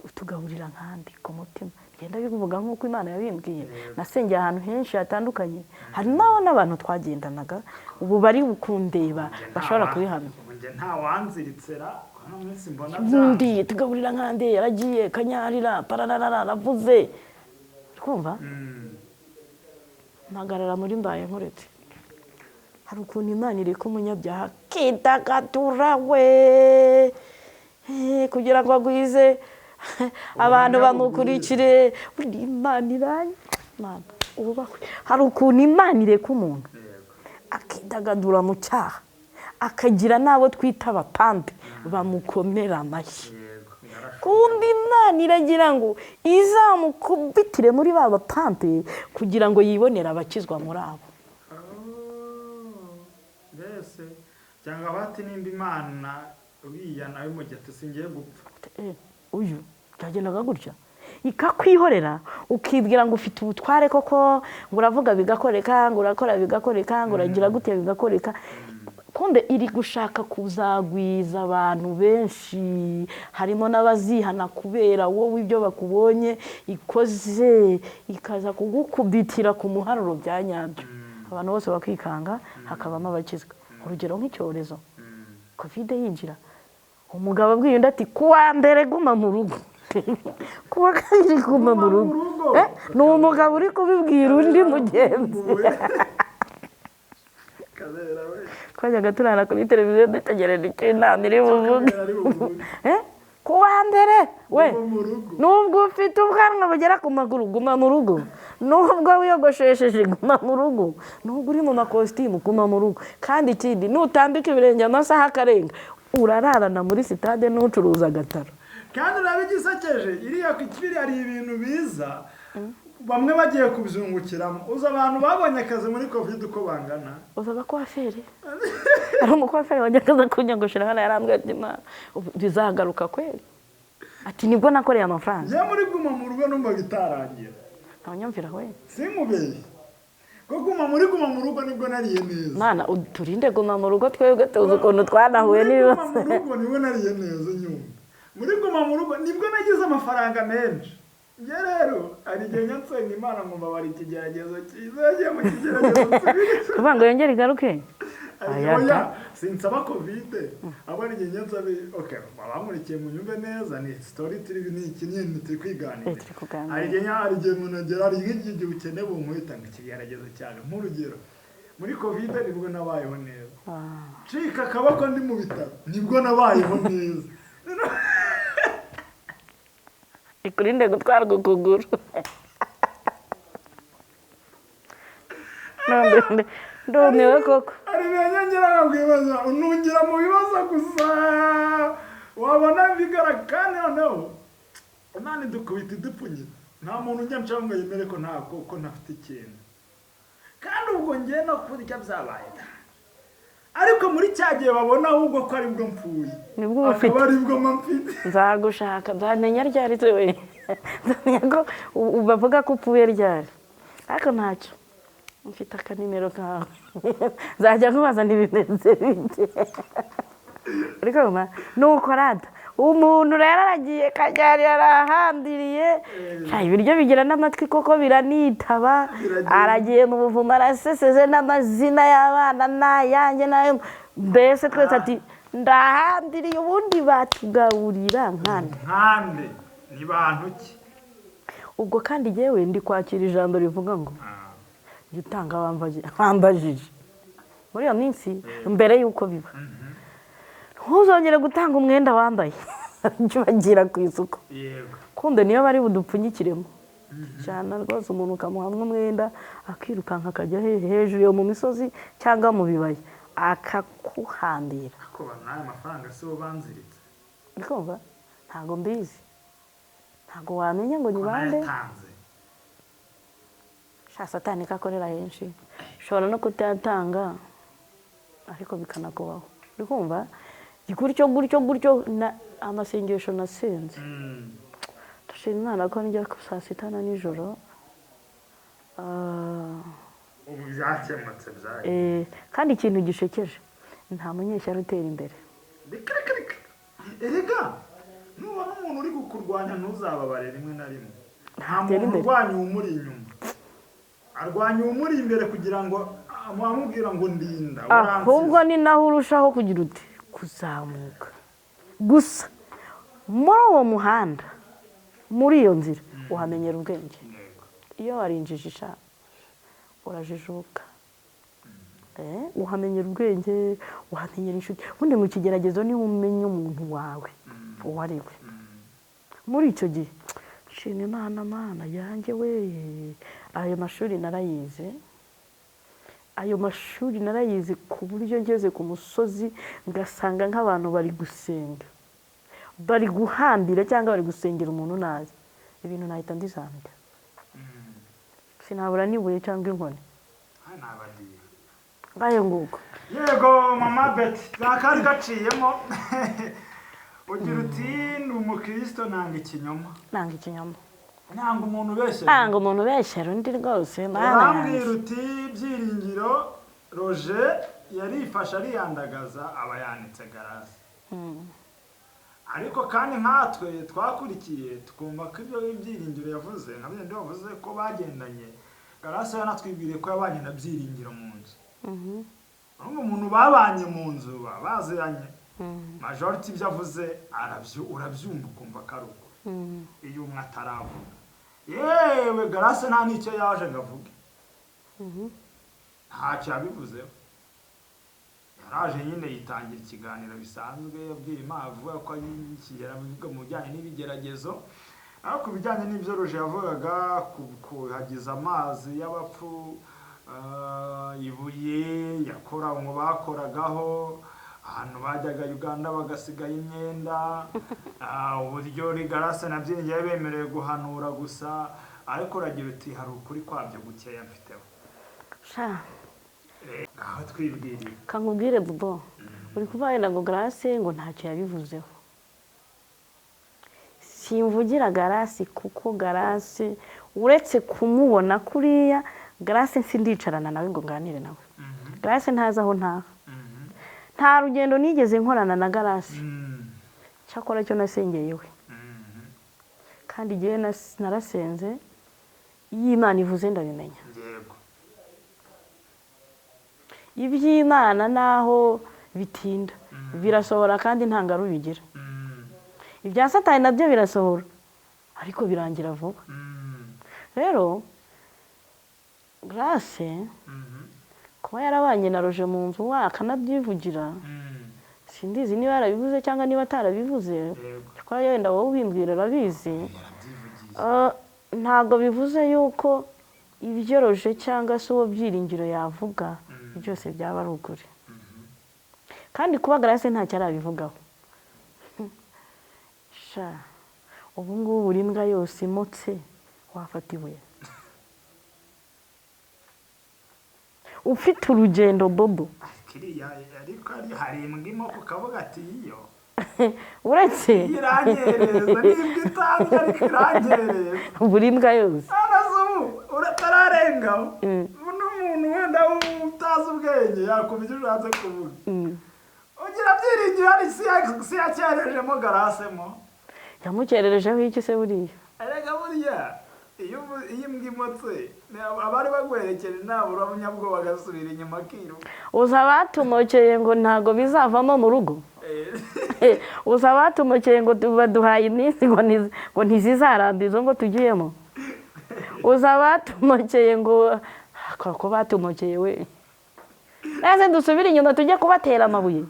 utugaburira nkandi ku mutima. Ngenda bivuga nk'uko Imana yabimbwiye. Nasengeye ahantu henshi hatandukanye, hari n'abo n'abantu twagendanaga ubu bari kundeba bashobora kubihamya. Ubu njye nta wanziritse ra hano munsi mbona byanze. Ubundi tugaburira nkande, yaragiye kanyarira pararara, aravuze twumva. Mpagarara muri mbaye nkuretse. Hari ukuntu Imana ireka umunyabyaha akidagadura we, kugira ngo agwize abantu bamukurikire. Burya Imana iranye, Imana wubahwe. Hari ukuntu Imana ireka umuntu akidagadura mu cyaha, akagira n'abo twita abapampe bamukomera amashyi. Kumbe Imana iragira ngo izamukubitire muri ba bapampe kugira ngo yibonere abakizwa muri abo. Oh, mbese cyangwa bati nimba Imana uriya nawe mu gihe singiye gupfa. Uyu byagendaga gutya, ikakwihorera, ukibwira ngo ufite ubutware koko, ngo uravuga bigakoreka, ngo urakora bigakoreka, ngo uragira gutya bigakoreka. Kumbe iri gushaka kuzagwiza abantu benshi, harimo n'abazihana kubera wowe ibyo bakubonye ikoze, ikaza kugukubitira ku muharuro bya nyabyo, abantu bose bakikanga, hakabamo abakizwa. Urugero nk'icyorezo Covid yinjira, umugabo abwiye undi ati kuwa mbere guma mu rugo, kuwa kabiri guma mu rugo. Ni umugabo uri kubibwira undi mugenzi. Twajyaga turara kuri televiziyo dutegereje icyo inama iri buvuge. Ku wa mbere we, nubwo ufite ubwanwa bugera ku maguru guma mu rugo, nubwo wiyogoshesheje guma mu rugo, nubwo uri mu makositimu guma mu rugo. Kandi ikindi, nutambika ibirenge amasaha akarenga urararana muri sitade n'ucuruza agataro. Kandi urabigisekeje iriya kibiri hari ibintu biza bamwe bagiye kubyungukiramo. Uza abantu babonye akazi muri covid uko bangana. Uza abakwaferi, ari umukwaferi wajya aza kunyogoshera hano yarambwiye ati bizagaruka kweli, ati nibwo nakoreye amafaranga. Njye muri guma mu rugo numvaga itarangira. Ntawanyumvira we, sinkubeshye ko guma muri guma mu rugo nibwo nariye neza. Mana uturinde guma mu rugo, twebwe tuzi ukuntu twanahuye n'ibibazo. Muri guma mu rugo nibwo nariye neza nyuma. Muri guma mu rugo nibwo nagize amafaranga menshi. Njye rero hari igihe nsenga Imana ngo mbabare ikigeragezo cyiza, yagiye mu kigeragezo nsubire kuvuga ngo yongere igaruke. Oya, sinsaba covid, ahubwo hari igihe nsaba okay, abankurikiye mu nyumve neza, ni story turi ni iki nyine turi kwiganira. Hari igihe umuntu agera, hari nk'igihe ukeneye bunkubita ngo ikigeragezo cyane. Nk'urugero muri covid nibwo nabayeho neza, ncika akaboko ndi mu bitaro nibwo nabayeho neza. Ikurinde gutwarwa ukuguru. Ndumiwe koko. Ari binyongera nkakwibaza, unungira mu bibazo gusa wabona bigaragara. Kandi noneho Imana idukubita idupfunyira, nta muntu ujya nshaka ngo yemere ko nta ko ntafite ikintu. Kandi ubwo ngiye no kurya byabaye, ariko muri cya gihe babona ahubwo ko aribwo mpfuye, nibwo ufite, akaba aribwo mfite. Nzagushaka nzamenya ryari se we, nzamenya ko bavuga ko upfuye ryari, ariko ntacyo mfite akanimero kawe nzajya nkubaza ntibimeze bite. Ariko nuko rada umuntu rero aragiye kajyari arahandiriye, ibiryo bigira n'amatwi koko biranitaba, aragiye mu buvumo araseseze n'amazina y'abana n'ayanjye n'ayo, mbese twese ati ndahandiriye, ubundi batugaburira nkande nkande ni bantu ki. Ubwo kandi yewe ndi kwakira ijambo rivuga ngo jya utanga wambajije muri iyo minsi mbere y'uko biba, ntuzongere gutanga umwenda wambaye jya ubagira ku isuku. Kunde niyo bari budupfunyikiremo cyane rwose, umuntu ukamuha umwenda akirukanka akajya hejuru yo mu misozi cyangwa mu bibaya akakuhambira. Ntabwo mbizi, ntabwo wamenya ngo ni bande. Satani kakorera henshi, ushobora no kutayatanga ariko bikanakubaho. Uri kumva gutyo gutyo gutyo. Amasengesho nasenze ndashima Imana ko njya saa sita na nijoro. Ubu byakemutse byaye. Kandi ikintu gishekeje, nta munyeshyari utera imbere. Erega nubona umuntu uri kukurwanya ntuzababare rimwe na rimwe. Nta muntu urwanya uwumuri inyuma, arwanya uwumuri imbere kugira ngo amubwira ngo ndinda. Ahubwo ni naho urushaho kugira uti kuzamuka. Gusa muri uwo muhanda, muri iyo nzira uhamenyera ubwenge. Iyo warinjijisha urajijuka, uhamenyera ubwenge, uhamenyera inshuti. Ubundi mu kigeragezo niho umenya umuntu wawe uwo ari we. Muri icyo gihe nshima Imana, Mana yanjye we, ayo mashuri narayize, ayo mashuri narayize ku buryo ngeze ku musozi ngasanga nk'abantu bari gusenga, bari guhambira cyangwa bari gusengera umuntu nazi, ibintu nahita ndizambya, sinabura n'ibuye cyangwa inkoni. Ngayo nguko. Yego mama Betty, zakari gaciyemo. Ugira uti ni umukristo nanga ikinyoma. Nanga ikinyoma. Nanga umuntu ubeshyera. Nanga umuntu ubeshyera undi rwose. Urambwira uti Byiringiro Roger yarifashe ariyandagaza aba yanitse garasi. Ariko kandi nkatwe twakurikiye tukumva ko ibyo Byiringiro yavuze nka bindi bavuze ko bagendanye, garasi yanatwibwiriye ko yabanye na Byiringiro mu nzu. Urumva umuntu babanye mu nzu baziranye, majority ibyo avuze urabyumva ukumva ko ari uko. Iyo umwe ataravuga yewe garasi nta n'icyo yaje ngo avuge, ntacyo yabivuzeho, Yaraje nyine yitangira ikiganiro bisanzwe, yabwiye Imana avuga ko ari avuga mu bijyanye n'ibigeragezo, ariko ku bijyanye n'ibyo Roger yavugaga, kuhagiza amazi y'abapfu, ibuye yakora mu bakoragaho, ahantu bajyaga Uganda bagasigayo imyenda, uburyo Garase na Byiringiro bemerewe guhanura gusa, ariko uragira uti hari ukuri kwabyo gukeya mfiteho. Sha, Aho twibwiriye. Kankubwire Bobo, uri kuvuga wenda ngo Garase ngo ntacyo yabivuzeho. Simvugira Garase kuko Garase uretse kumubona kuriya, Garase sindicarana nawe ngo nganire nawe. Garase ntazi aho ntaha. Nta rugendo nigeze nkorana na Garase. Cyakora cyo nasengeye we. Kandi igihe narasenze, iyo Imana ivuze ndabimenya. Yego. Iby'Imana naho bitinda birasohora kandi nta ngaruka bigira. Ibya Satani nabyo birasohora ariko birangira vuba. Rero Grace kuba yarabanye na Roger mu nzu akanabyivugira, sindizi niba yarabivuze cyangwa niba atarabivuze, kuko yenda wowe ubimbwira arabizi. Ntabwo bivuze yuko ibyo Roger cyangwa se uwo Byiringiro yavuga byose byaba ari ukuri. Kandi kuba Grace ntacyo arabivugaho. Sha, ubu ngubu buri mbwa yose imotse wafata ibuye. Ufite urugendo Bobo. Kiriya ariko hari imbwa imoko ukavuga ati iyo. Uretse iranyereza n'imbwa itanzwe ariko iranyereza. Buri mbwa yose. Anazubu uratararengaho. N'umuntu wenda utazi ubwenge yakumva icyo ushatse kuvuga. Ugira Byiringiro hari si yacyerejemo Garasemo. Yamukererejeho iki se buriya? Erega buriya iyo imbwa imotse abari baguherekeje nabura umunyabwoba agasubira inyuma akiruka. Uza batumokeye ngo ntago bizavamo mu rugo. Uza batumokeye ngo baduhaye iminsi ngo ntizizarambizo ngo tugiyemo. Uza batumokeye ngo ko batumokeye we. Naze dusubire inyuma tujye kubatera amabuye.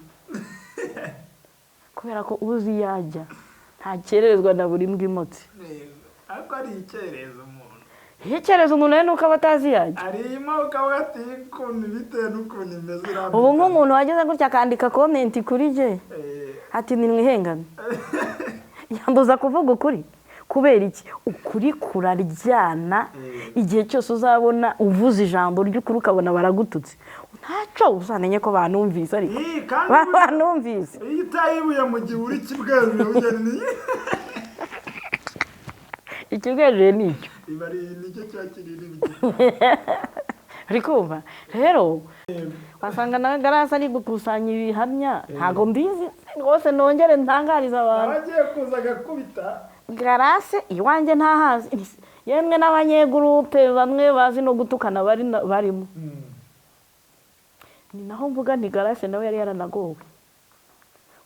Kubera ko uzi yajya ntakererezwa na buri mbwa imotse. Ariko ari icyereza umuntu. Icyereza umuntu we nuko aba atazi yajya. Arimo ukavuga ati ukuntu bitewe n'ukuntu imeze irambika. Ubu nk'umuntu wageze gutya akandika komenti kuri jye ati ni mwihengane. Yambuza kuvuga ukuri. Kubera iki? Ukuri kuraryana. Igihe cyose uzabona uvuze ijambo ry'ukuri ukabona baragututse, ntacyo uzamenye ko banumvise ariko banumvise. Iyo utayibuye mu gihe uri kibweruye ugeni. Ikibweruye ni icyo. Ibari nicyo cya kinini. Uri kumva? Rero wasanga nawe Garase ari gukusanya ibihamya, ntago mbizi rwose nongere ntangariza abantu. Abagiye kuza agakubita. Garase iwanjye ntahazi, yemwe n'abanyegurupe bamwe bazi no gutukana barimo. Ni naho mvuga nti Garase nawe yari yaranagowe.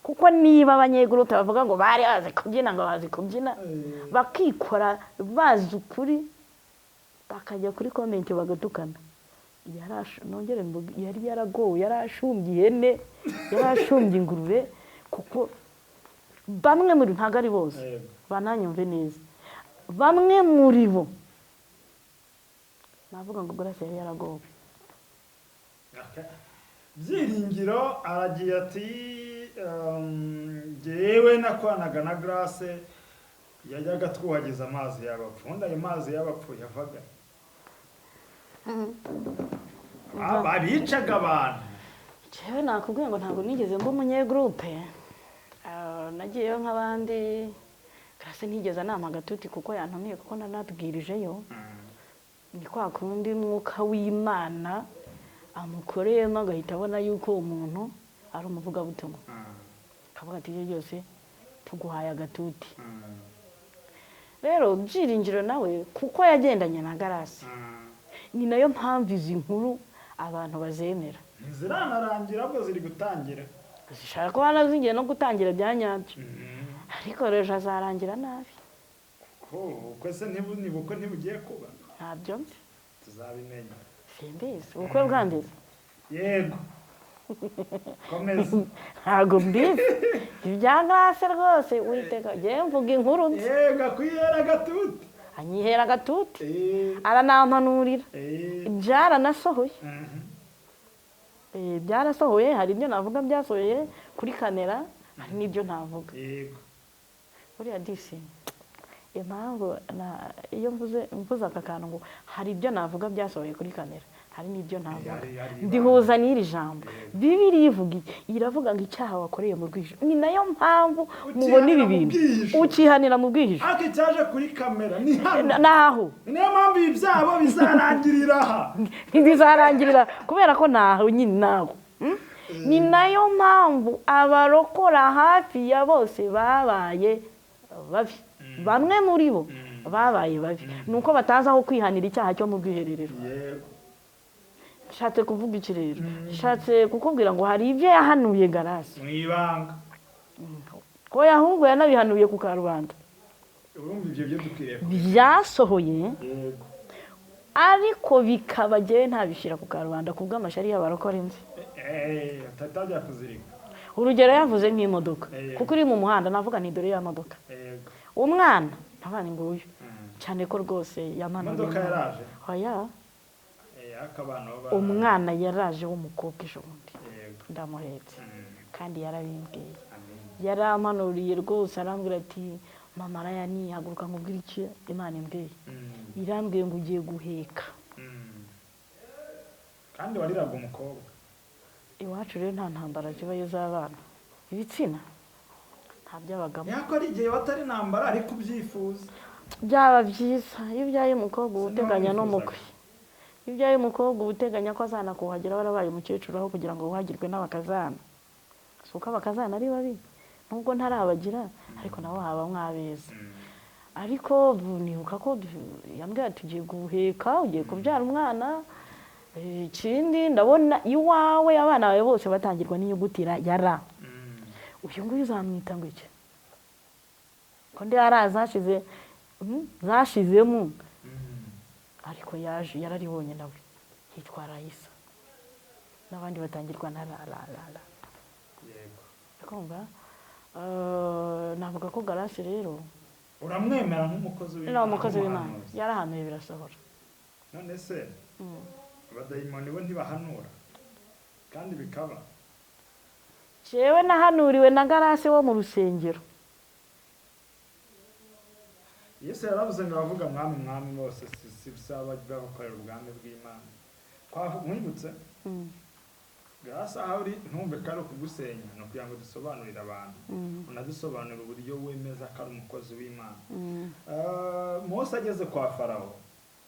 Kuko niba abanyegurupe bavuga ngo bari bazi kubyina ngo bazi kubyina, bakikora bazi ukuri, bakajya kuri komenti bagatukana. Nongere mvuge yari yaragowe, yarashumbye ihene, yarashumbye ingurube, kuko bamwe muri ntago ari bose bananyumve neza, bamwe muri bo navuga ngo Grace yari yaragowe. Byiringiro aragiye ati njyewe nakoranaga na Grace yajyaga twuhagiza amazi y'abapfu, ubundi ayo mazi y'abapfu yavaga abicaga abantu. Njyewe nakubwiye ngo ntabwo nigeze mba umunyegurupe, nagiyeyo nk'abandi. Grace ntigeze anampa agatuti kuko yantumiye, kuko nanabwirijeyo. Ni kwa kundi mwuka w'Imana amukoreyemo agahita abona yuko umuntu ari umuvugabutumwa, akavuga ati ibyo byose tuguhaye agatuti. Rero Byiringiro nawe kuko yagendanye na Garase, ni nayo mpamvu izi nkuru abantu bazemera. Ntiziranarangira ahubwo ziri gutangira. Zishaka kuba nazingiye no gutangira bya nyabyo, ariko rero azarangira nabi. Kuko ubukwe se ntibukwe ntibugiye kuba. Ntabyo nzi. Tuzabimenya. Simbizi. Ubukwe bwandeze. Yego. Komeza. Ntabwo mbizi ibya Grace rwose, witeka njyewe mvuga inkuru nzi. Yego, akwihera agatuti. Anyihera agatuti, aranampanurira, byaranasohoye. Byarasohoye. Hari ibyo navuga byasohoye kuri kamera, hari n'ibyo ntavuga. Buriya disi impamvu iyo mvuze aka kantu ngo hari ibyo navuga byasohoye kuri kamera, hari n'ibyo ntavuga, ndihuza n'iri jambo. Bibiliya ivuga iki? Iravuga ngo icyaha wakoreye mu bwihisho, ni nayo mpamvu mubona ibi bintu ukihanira mu bwihisho. Ariko icyaje kuri kamera ni hano. Naho. Niyo mpamvu ibi byabo bizarangirira aha. Ntibizarangirira kubera ko naho nyine naho. Ni nayo mpamvu abarokora hafi ya bose babaye babi, bamwe muri bo babaye babi, ni uko batazi aho kwihanira icyaha cyo mu bwihererero. Nshatse kuvuga iki rero? Nshatse kukubwira ngo hari ibyo yahanuye Grace mu ibanga, ko ahubwo yanabihanuye ku karubanda. Urumva ibyo byo dukwiriye byasohoye, ariko bikaba njyewe ntabishyira ku karubanda ku bw'amashyari y'abarokora inzi. Atajya kuzirika. Urugero yavuze nk'imodoka, kuko uri mu muhanda navuga nti dore ya modoka. Umwana ntabana nguyu cyane ko rwose yamanuye imodoka yaraje. Oya, umwana yaraje w'umukobwa ejo bundi ndamuhetse, kandi yarabimbwiye, yarampanuriye rwose, arambwira ati mama Raya nihaguruka nkubwire icyo Imana imbwiye, irambwiye ngo ugiye guheka. Kandi wariraga umukobwa. Iwacu rero nta ntambara zibayo z'abana, ibitsina nta byabagamo. Yako ari igihe batari ntambara ariko ubyifuza. Byaba byiza iyo ubyaye umukobwa uba uteganya n'umukwe. Iyo ubyaye umukobwa uba uteganya ko azanakuhagira warabaye umukecuru, aho kugira ngo wuhagirwe n'abakazana. Si uko abakazana ari babi, nubwo ntarabagira, ariko nabo haba mwabeza. Ariko nibuka ko yambwiye ati ugiye guheka, ugiye kubyara umwana. Ikindi ndabona iwawe abana bawe bose batangirwa n'inyuguti ya ra. Uyu nguyu uzamwita ngo iki? Ko ndi ara zashize zashizemo, ariko yaje yararibonye nawe yitwa Raisa, n'abandi batangirwa na ra ra ra ra. Yego. Kumva navuga ko Grace rero uramwemera nk'umukozi w'Imana. No, umukozi w'Imana yarahanuye birasohora. None se abadayimoni bo ntibahanura kandi bikaba? Jewe nahanuriwe na Grace wo mu rusengero. Yesu yaravuze ngo abavuga mwami mwami bose si bisaba bakorera ubwami bw'Imana. Mwibutse Grace aho uri ntumve ko ari ukugusenya, ni ukugira ngo dusobanurire abantu, unadusobanurire uburyo wemeza ko ari umukozi w'Imana. Mose ageze kwa Farawo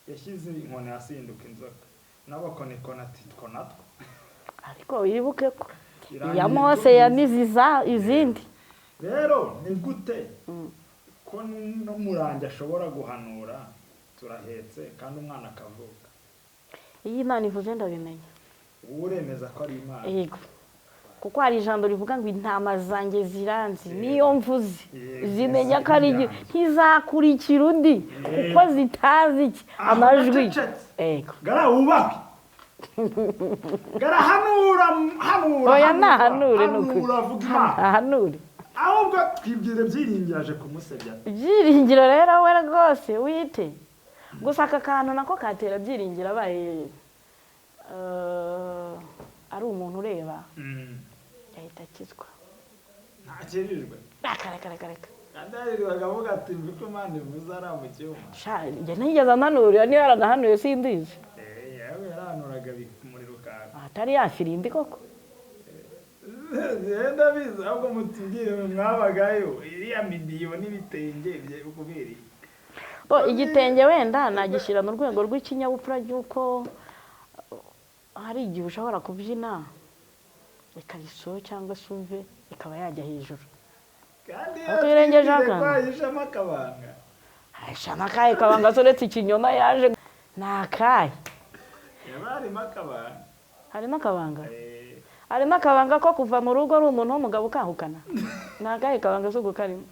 yashyize inkoni asinduka inzoka, n'abakonikoni ati two natwo. Ariko wibuke ko ya Mose yamize izindi. Rero ni gute ko n'umurangi ashobora guhanura turahetse kandi umwana akavuka? Iyo Imana ivuze ndabimenya. Uremeza ko ari Imana? Yego, kuko hari ijambo rivuga ngo intama zanjye ziranzi, niyo mvuze zimenya ko ari ntizakurikira undi kuko zitazi iki amajwi. Yego. Gara wubahwe. Gara hanura hanura. Oya nahanure nukuri. Ahanure. Ahubwo twibwire Byiringiro aje kumusebya. Byiringiro rero we rwose wite. Gusa aka kantu nako katera Byiringiro abaye ari umuntu ureba yahita akizwa. Ntakirijwe. Reka. Kandi akavuga ati mvuko Imana ivuze ari mu cyuma. Sha njye ntigeze ampanurira, niba yaranahanuye sindizi. Yewe yarahanuraga umuriro ukaka. Atari yafirimbi koko. Ndabizi ahubwo mutubwire mwabagayo iriya midiyo n'ibitenge kubera iki? Bo igitenge wenda nagishyira mu rwego rw'ikinyabupfura cy'uko hari igihe ushobora kubyina ikariso cyangwa se umve ikaba yajya hejuru. Kandi yatwirengeje akantu. Yishamo akabanga. Ashama akahe kabanga uretse ikinyoma yaje ni akahe? Yaba harimo akabanga. Harimo akabanga? Harimo akabanga ko kuva mu rugo ari umuntu w'umugabo ukahukana. Ni akahe kabanga se ubwo karimo?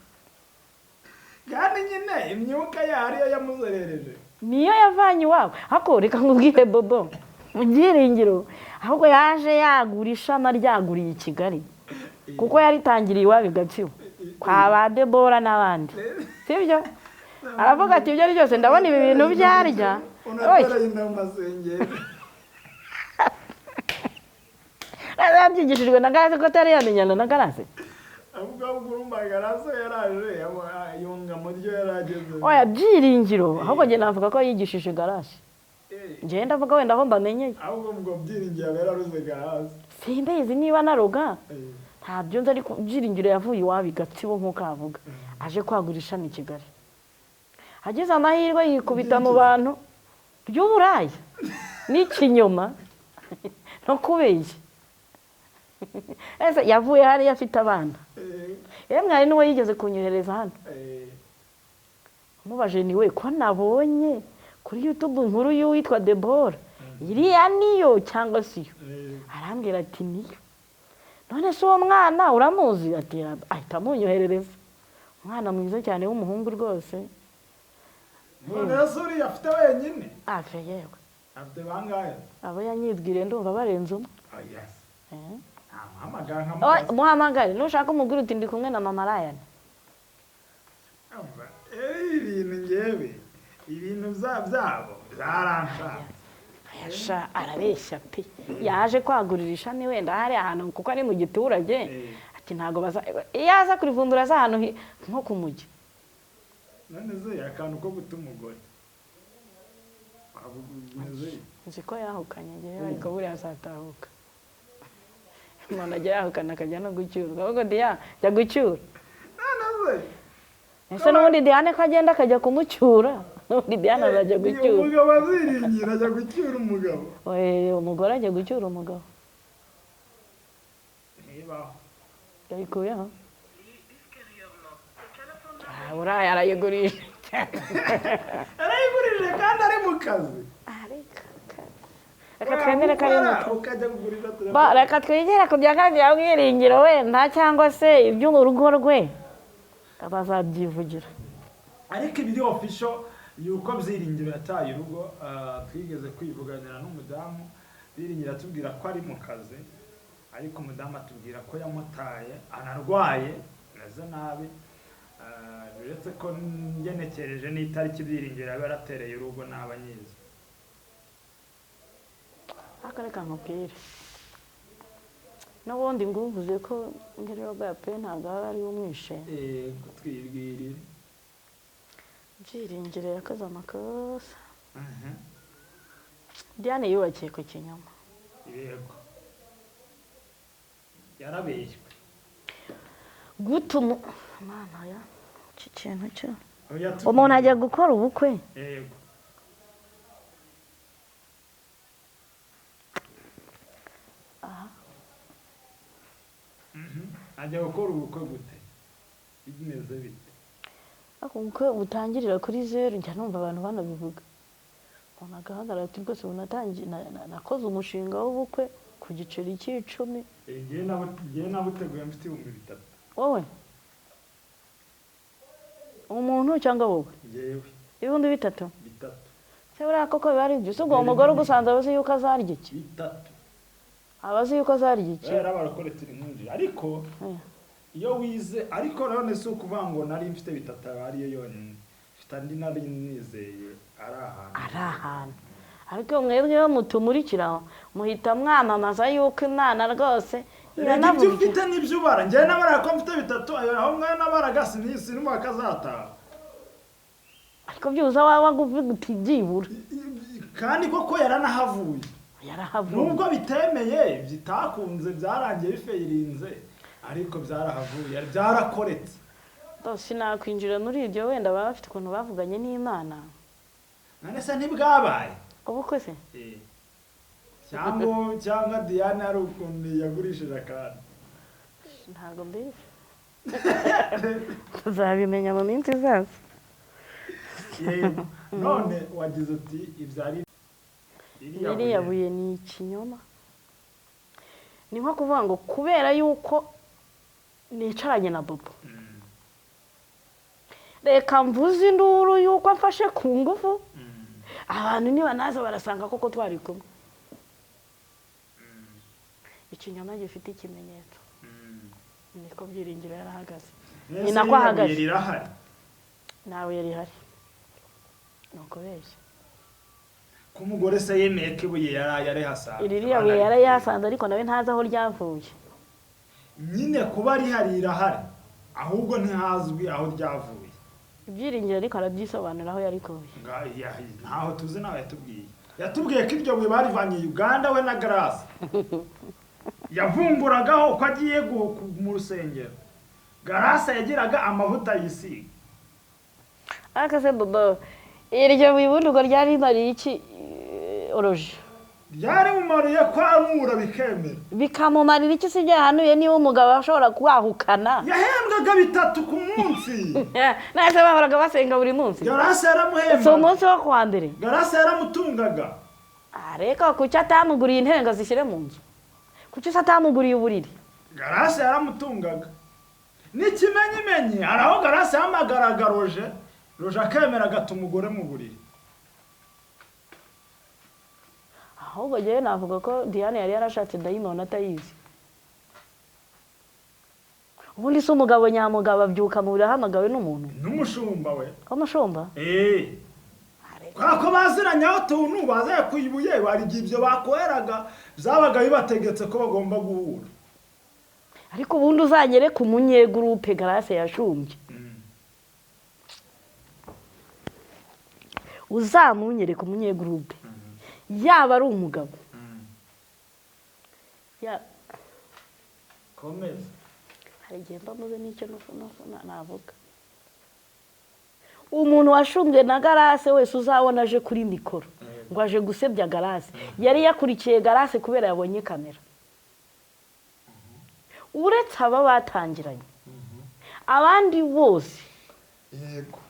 Kandi nyine imyuka yariyo yamuzerereje. Niyo yavanye iwabo. Hako reka nkubwire Bobo. Mu Byiringiro Ahubwo yaje yagura ishami aryaguriye i Kigali, kuko yaritangiriye iwabo i Gatsibo kwa ba Debora n'abandi, sibyo? Aravuga ati ibyo ari byose ndabona ibi bintu byarya. Unatera inda mu masengero. Yabyigishijwe na Garase ko atari yamenyana na Garase. Avuga ko urumva Garase yaraje yunga mu ryo yarageze. Oya, Byiringiro ahubwo njye navuga ko yigishije Garase. Njye ndavuga wenda aho mbamenyeye. Ahubwo ubwo Byiringiro aba yararuze Garase. Simbizi niba naroga, ntabyo nzi, ariko Byiringiro yavuye iwabo i Gatsibo nk'uko avuga, aje kwagura ishami i Kigali. Agize amahirwe yikubita mu bantu by'uburaya n'ikinyoma no kubeshya. Ese yavuye hariya afite abana. Yemwe hari n'uwo yigeze kunyohereza hano. Mubaje ni we ko nabonye kuri YouTube inkuru y'uwitwa Debora, iriya niyo cyangwa si yo? Arambwira ati niyo. None se uwo mwana uramuzi? Ati ahita amunyoherereza. Umwana mwiza cyane w'umuhungu rwose. None se uriya afite wenyine? Ave yewe. Afite bangahe? Abo yanyibwiriye ndumva barenze umwe. Oh yes. Ntamuhamagara nkamubaza. Muhamagare nushaka umugore uti ndi kumwe na mama Ryan. Ibintu ngewe ibintu byabo byaransha. Sha arabeshya pe. Yaje kwagurira ishami wenda hari ahantu kuko ari mu giturage. Ati ntago baza iyo aza kurivumbura za ahantu nko ku mujyi. None ze akantu ko guta umugore. Nzi ko yahukanye ngewe ariko buriya azatahuka. Umuntu ajya yahukana akajya no gucyurwa. Ahubwo Diane jya gucyura. None ze Ese n'ubundi Diane ko agenda akajya kumucyura. N'ubundi Diane azajya gucyura. Umugabo aziringira ajya gucyura umugabo. Umugore ajya gucyura umugabo. Ntibaho. Yayikuyeho. Uriya arayigurisha. Arayigurije kandi ari mu kazi. Reka twemere ko ari mu kazi. Reka twigere ku bya kabiri bya Byiringiro wenda cyangwa se iby'urugo rwe bazabyivugira. Ariko ibiri official yuko Byiringiro yataye urugo, twigeze kwivuganira n'umudamu, Byiringiro atubwira ko ari mu kazi, ariko umudamu atubwira ko yamutaye anarwaye meze nabi. Uretse ko ngenekereje n'itariki Byiringiro yaba yaratereye urugo n'abanyizi. Akareka nkubwire n'ubundi nguvuze ko ngerero ya pe ntabwo aba ari umwishe. Twibwirire. Byiringiro yakoze amakosa. Diane yubakiye ku kinyoma. Yego. Yarabeshywe. Gutuma Mana ya iki kintu cyo. Umuntu ajya gukora ubukwe. Yego. Ajya gukora ubukwe gute? Bimeze bite? Ariko ubukwe butangirira kuri zeru, njya numva abantu banabivuga. Umuntu agahagarara ati rwose ubu natangiye nakoze umushinga w'ubukwe ku giceri cy'icumi. Ngiye nabuteguye mfite 3000. Wowe? Umuntu cyangwa wowe? Ngewe. 3000? Bitatu. Se buriya koko biba ari ibyo? Ubwo umugore ugusanze aba azi yuko azarya iki? Bitatu. Abazi yuko azarya iki? Rero abarokore turi mwinjira ariko iyo wize, ariko none si ukuvuga ngo nari mfite bitatu ariyo yonyine, mfite andi nari nizeye ari ahantu. Ari ahantu. Ariko mwebwe iyo mutumurikira muhita mwamamaza yuko Imana rwose iranavuga. Ibyo ufite nibyo ubara. Njyewe nabara ko mfite bitatu, aho mwana nabaraga sinisi n'umwaka azataha. Ariko byuza wawe uvuga uti byibura. Kandi koko yaranahavuye. Yarahavuye. Nubwo bitemeye bitakunze byarangiye bifeyirinze, ariko byarahavuye, byarakoretse. Sinakwinjira muri ibyo wenda baba bafite ukuntu bavuganye n'Imana. None se ntibwabaye? Ubukwe se? Cyangwa Diane ari ukuntu yagurishije akantu. Ntabwo mbizi. Tuzabimenya mu minsi izaza. Yego. None wagize uti ibyari ririya buye ni ikinyoma. Ni nko kuvuga ngo kubera yuko nicaranye na Bobo, reka mvuze induru yuko amfashe ku ngufu, abantu nibanaza barasanga koko twari kumwe. Ikinyoma gifite ikimenyetso. Niko Byiringiro yarahagaze. Ni nako ahagaze. Nawe yari hari. Nuko beshya. Ko umugore se yemeye ko ibuye yari hasanze. Iriya buye yari yasanze ariko nawe ntazi aho ryavuye. Nyine kuba rihari irahari ahubwo ntihazwi aho ryavuye. Ibyiringiro ariko arabyisobanura aho yarikuye. Ntaho tuzi nawe yatubwiye. Yatubwiye ko iryo buye barivanye Uganda we na Grace. Yavumburagaho ko agiye mu rusengero. Grace yagiraga amavuta yisiga. Akase bobo iryo buye ubundi ubwo ryari rimariye iki oroje? Ryari mumariye kwanura bikemera. Bikamumarira iki se byahanuye niba umugabo ashobora kwahukana? Yahembwaga 3 ku munsi. Nase bahoraga basenga buri munsi. Grace yaramuhemba. Si umunsi wo kuwa mbere. Grace yaramutungaga. Ariko kuki atamuguriye intebe ngo azishyire mu nzu? Kuki se atamuguriye uburiri? Grace yaramutungaga. N'ikimenyimenyi hari aho Grace yahamagaraga Roje, Roje akemera agata umugore mu buriri. Ahubwo njyewe navuga ko Diane yari yarashatse dayimoni atayizi. Ubundi se umugabo nyamugabo abyuka mu buriri ahamagawe n'umuntu? N'umushumba we. Umushumba? Kubera ko baziranye aho tuntu bazaye ku ibuye bari ibyo bakoreraga byabaga bibategetse ko bagomba guhura. Ariko ubundi uzanyereka umunyegurupe Grace yashumbye. Uzamunyereka umunyegurupe. Yaba ari umugabo. Komeza. Hari igihe mba muze n'icyo navuga. Umuntu washumbwe na Grace wese uzabona aje kuri mikoro ngo aje gusebya Grace, yari yakurikiye Grace kubera yabonye kamera. Uretse aba batangiranye, abandi bose yego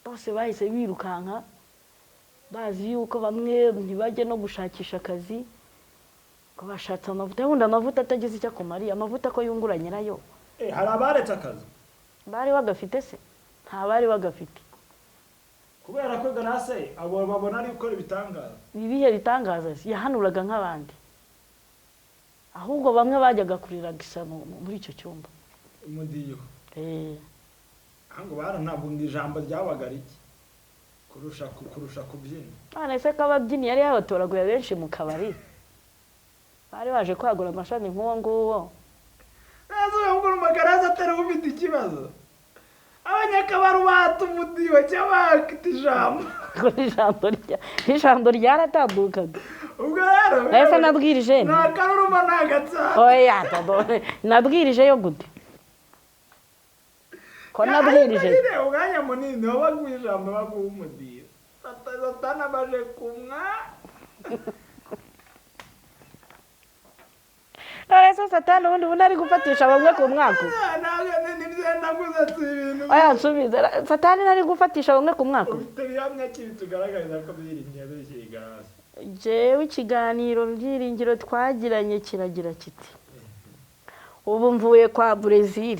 bose bahise birukanka bazi yuko bamwe ntibajye no gushakisha akazi ko bashatse amavuta. Ubundi amavuta atagize icyo akumariye, amavuta ko yungura nyirayo. Hari abaretse akazi bari bagafite se? Nta bari bagafite. Kubera ko Grace abo babona ari gukora ibitangaza. Ibihe bitangaza yahanuraga nk'abandi. Ahubwo bamwe bajyaga kurira gisa muri icyo cyumba. Umudiho. Ngo bara ntabwo ijambo ryabaga riki kurusha kubyina. None se ko ababyinnyi yari yabatoraguye benshi mu kabari. Bari baje kwagura amashami nk'uwo nguwo. Nazo ubwo Grace atari ufite ikibazo. Abanyakabaru batumudiwe cyangwa bakita ijambo. Ijambo ryaratambukaga. Ubwo rero ese nabwirije nta karuruma nta gatsa. Oya dodo nabwirije yo gute? Ko nabwirije umwanya munini wabaguye ijambo baguha umudiho. Satana baje kumwa. None Satani ubundi ubundi ari gufatisha bamwe ku mwaka. Oya nsubize, Satani nari gufatisha bamwe ku mwaka. Jewe ikiganiro Byiringiro twagiranye kiragira kiti: ubu mvuye kwa Brazil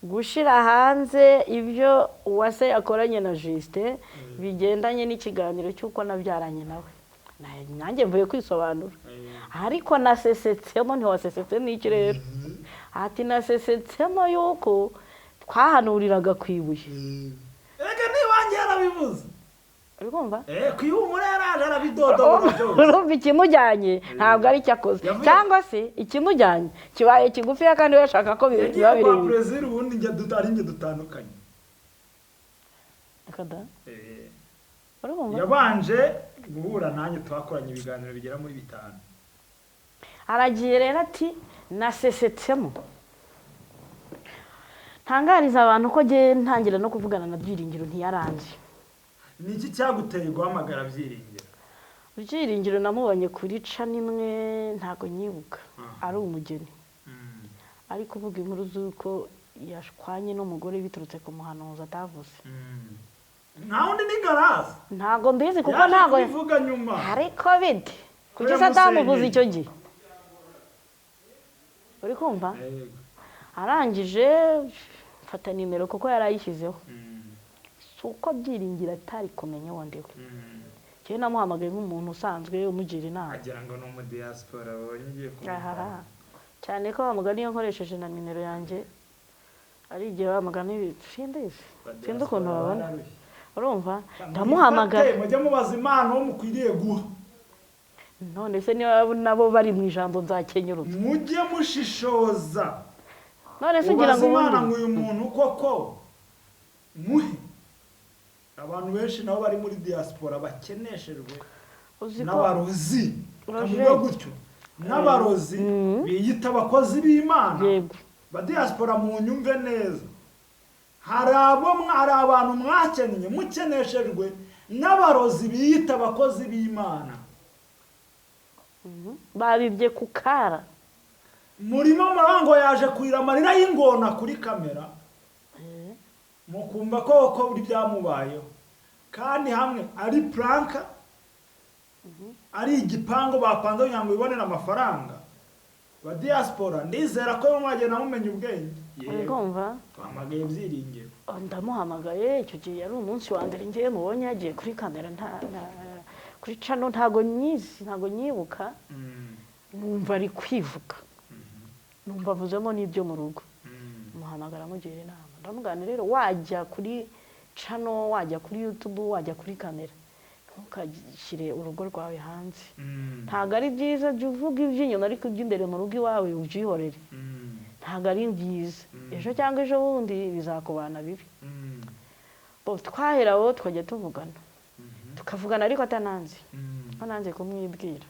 gushira hanze ibyo Uwase yakoranye na Justin bigendanye n'ikiganiro cy'uko nabyaranye nawe. Nanjye mvuye kwisobanura. Ariko nasesetsemo, ntiwasesetse n'iki rero? Ati nasesetsemo yuko twahanuriraga ku ibuye. Ega niwanjye yarabivuze. Uri kumva? Ku ihumure yaraje arabidodobora byose. Urumva ikimujyanye ntabwo ari cyakoze. Cyangwa se ikimujyanye kibaye kigufiya kandi we ashaka ko biba birebire. Kwa Brazil ubundi njye ari njye dutandukanye. Akada? Yabanje guhura nanjye twakoranye ibiganiro bigera muri 5. Aragiye rero ati nasesetsemo. Ntangariza abantu ko je ntangira no kuvugana na Byiringiro ntiyaranze. Ni iki cyaguteye guhamagara Byiringiro? Byiringiro namubonye kuri ca nimwe ntago nyibuka ari umugeni. Ari kuvuga inkuru z'uko yashwanye n'umugore biturutse ku muhanuzi atavuze. Nta wundi ni Grace. Ntago mbizi kuko ntago bivuga nyuma. Ariko bite kuki atamuvuze icyo gihe? Uri kumva? Arangije mfata nimero kuko yarayishyizeho. Si uko Byiringiro atari kumenya uwo ndiwe. Njyewe namuhamagaye nk'umuntu usanzwe umugira inama. Agira ngo ni umudiaspora abonye ugiye Ahaha. Cyane ko wa mugani iyo nkoresheje na nimero yanjye ari igihe wa mugani sindizi, sinzi ukuntu babona. Urumva ndamuhamagara. Mujye mubaza impano mukwiriye guha. None se niba nabo bari mu ijambo nzakenyurutse. Mujye mushishoza. None se ugira ubaze ngo imana ubundi ngo uyu muntu koko muhe. Abantu benshi nabo bari muri diaspora bakeneshejwe uzi ko n'abarozi. Roger. Kamuvuga gutyo, n'abarozi biyita abakozi b'Imana. Yego. Ba diaspora munyumve neza, hari abo hari abantu mwakennye mukeneshejwe n'abarozi biyita abakozi b'Imana. Babibye ku kara. Murimo murango yaje kurira amarira y'ingona kuri kamera, mukumva ko ko buri byamubayeho, kandi hamwe ari pranka, ari igipangu bapanze kugira ngo bibonere amafaranga. Ba diaspora ndizera ko mwagenda mumenya ubwenge. Uri kumva? Twamagaye Byiringiro. Ndamuhamagaye icyo gihe yari umunsi wa mbere ngiye mubonye yagiye kuri kamera, kuri cano ntago nyizi, ntago nyibuka. Numva ari kwivuga, numva avuzemo n'ibyo mu rugo. Muhamagara amugira inama, ndamugana rero wajya kuri cano, wajya kuri YouTube, wajya kuri kamera, ntukashyire urugo rwawe hanze. Ntago ari byiza jya uvuga iby'inyuma, ariko iby'imbere mu rugo iwawe ubyihorere. Ntago ari byiza, ejo cyangwa ejo bundi bizakubana bibi. Bo twahera aho tukajya tuvugana, tukavugana ariko atananze, atananze kumwibwira.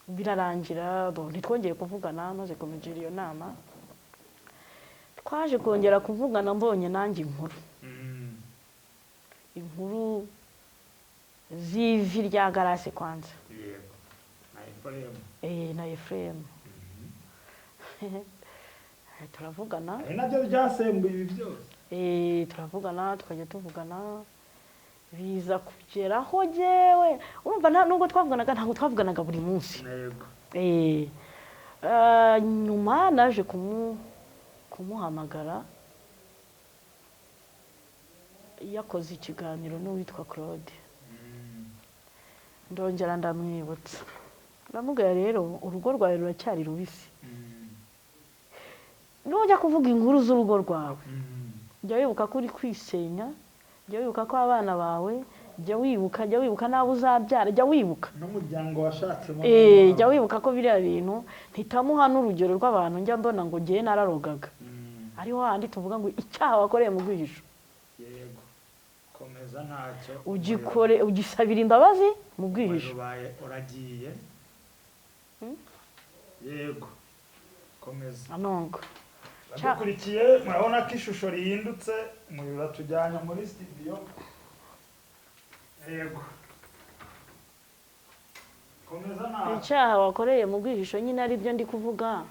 Birarangira bo ntitwongeye kuvugana. Maze kumugira iyo nama, twaje kongera kuvugana mbonye nanjye inkuru, inkuru z'ivi rya Garasi kwanza. Yego, na Efuremu. Na Efuremu. Turavugana. Ari nabyo byasembuye ibi byose. Turavugana, tukajya tuvugana, biza kugeraho jyewe urumva nubwo twavuganaga ntabwo twavuganaga buri munsi. Yego. Nyuma naje kumuhamagara yakoze ikiganiro n'uwitwa Claude. Ndongera ndamwibutsa, ndamubwira rero urugo rwawe ruracyari rubisi, nujya kuvuga inkuru z'urugo rwawe jya wibuka ko uri kwisenya, jya wibuka ko abana bawe, jya wibuka n'abo uzabyara, jya wibuka n'umuryango washatsemo. Jya wibuka ko biriya bintu ntitamuha n'urugero rw'abantu njya mbona ngo ngewe nararogaga. Ariho handi tuvuga ngo icyaha wakoreye mu bwihisho. Yego, komeza ntacyo. Ugikore, ugisabira imbabazi mu bwihisho. Ubaye uragiye. Yego, komeza. Anongo. Dukurikiye murabona ko ishusho rihindutse, umuriro tujyanye muri studio. Yego, komeza ntacyo. Icyaha wakoreye mu bwihisho nyine ari byo ndi kuvuga.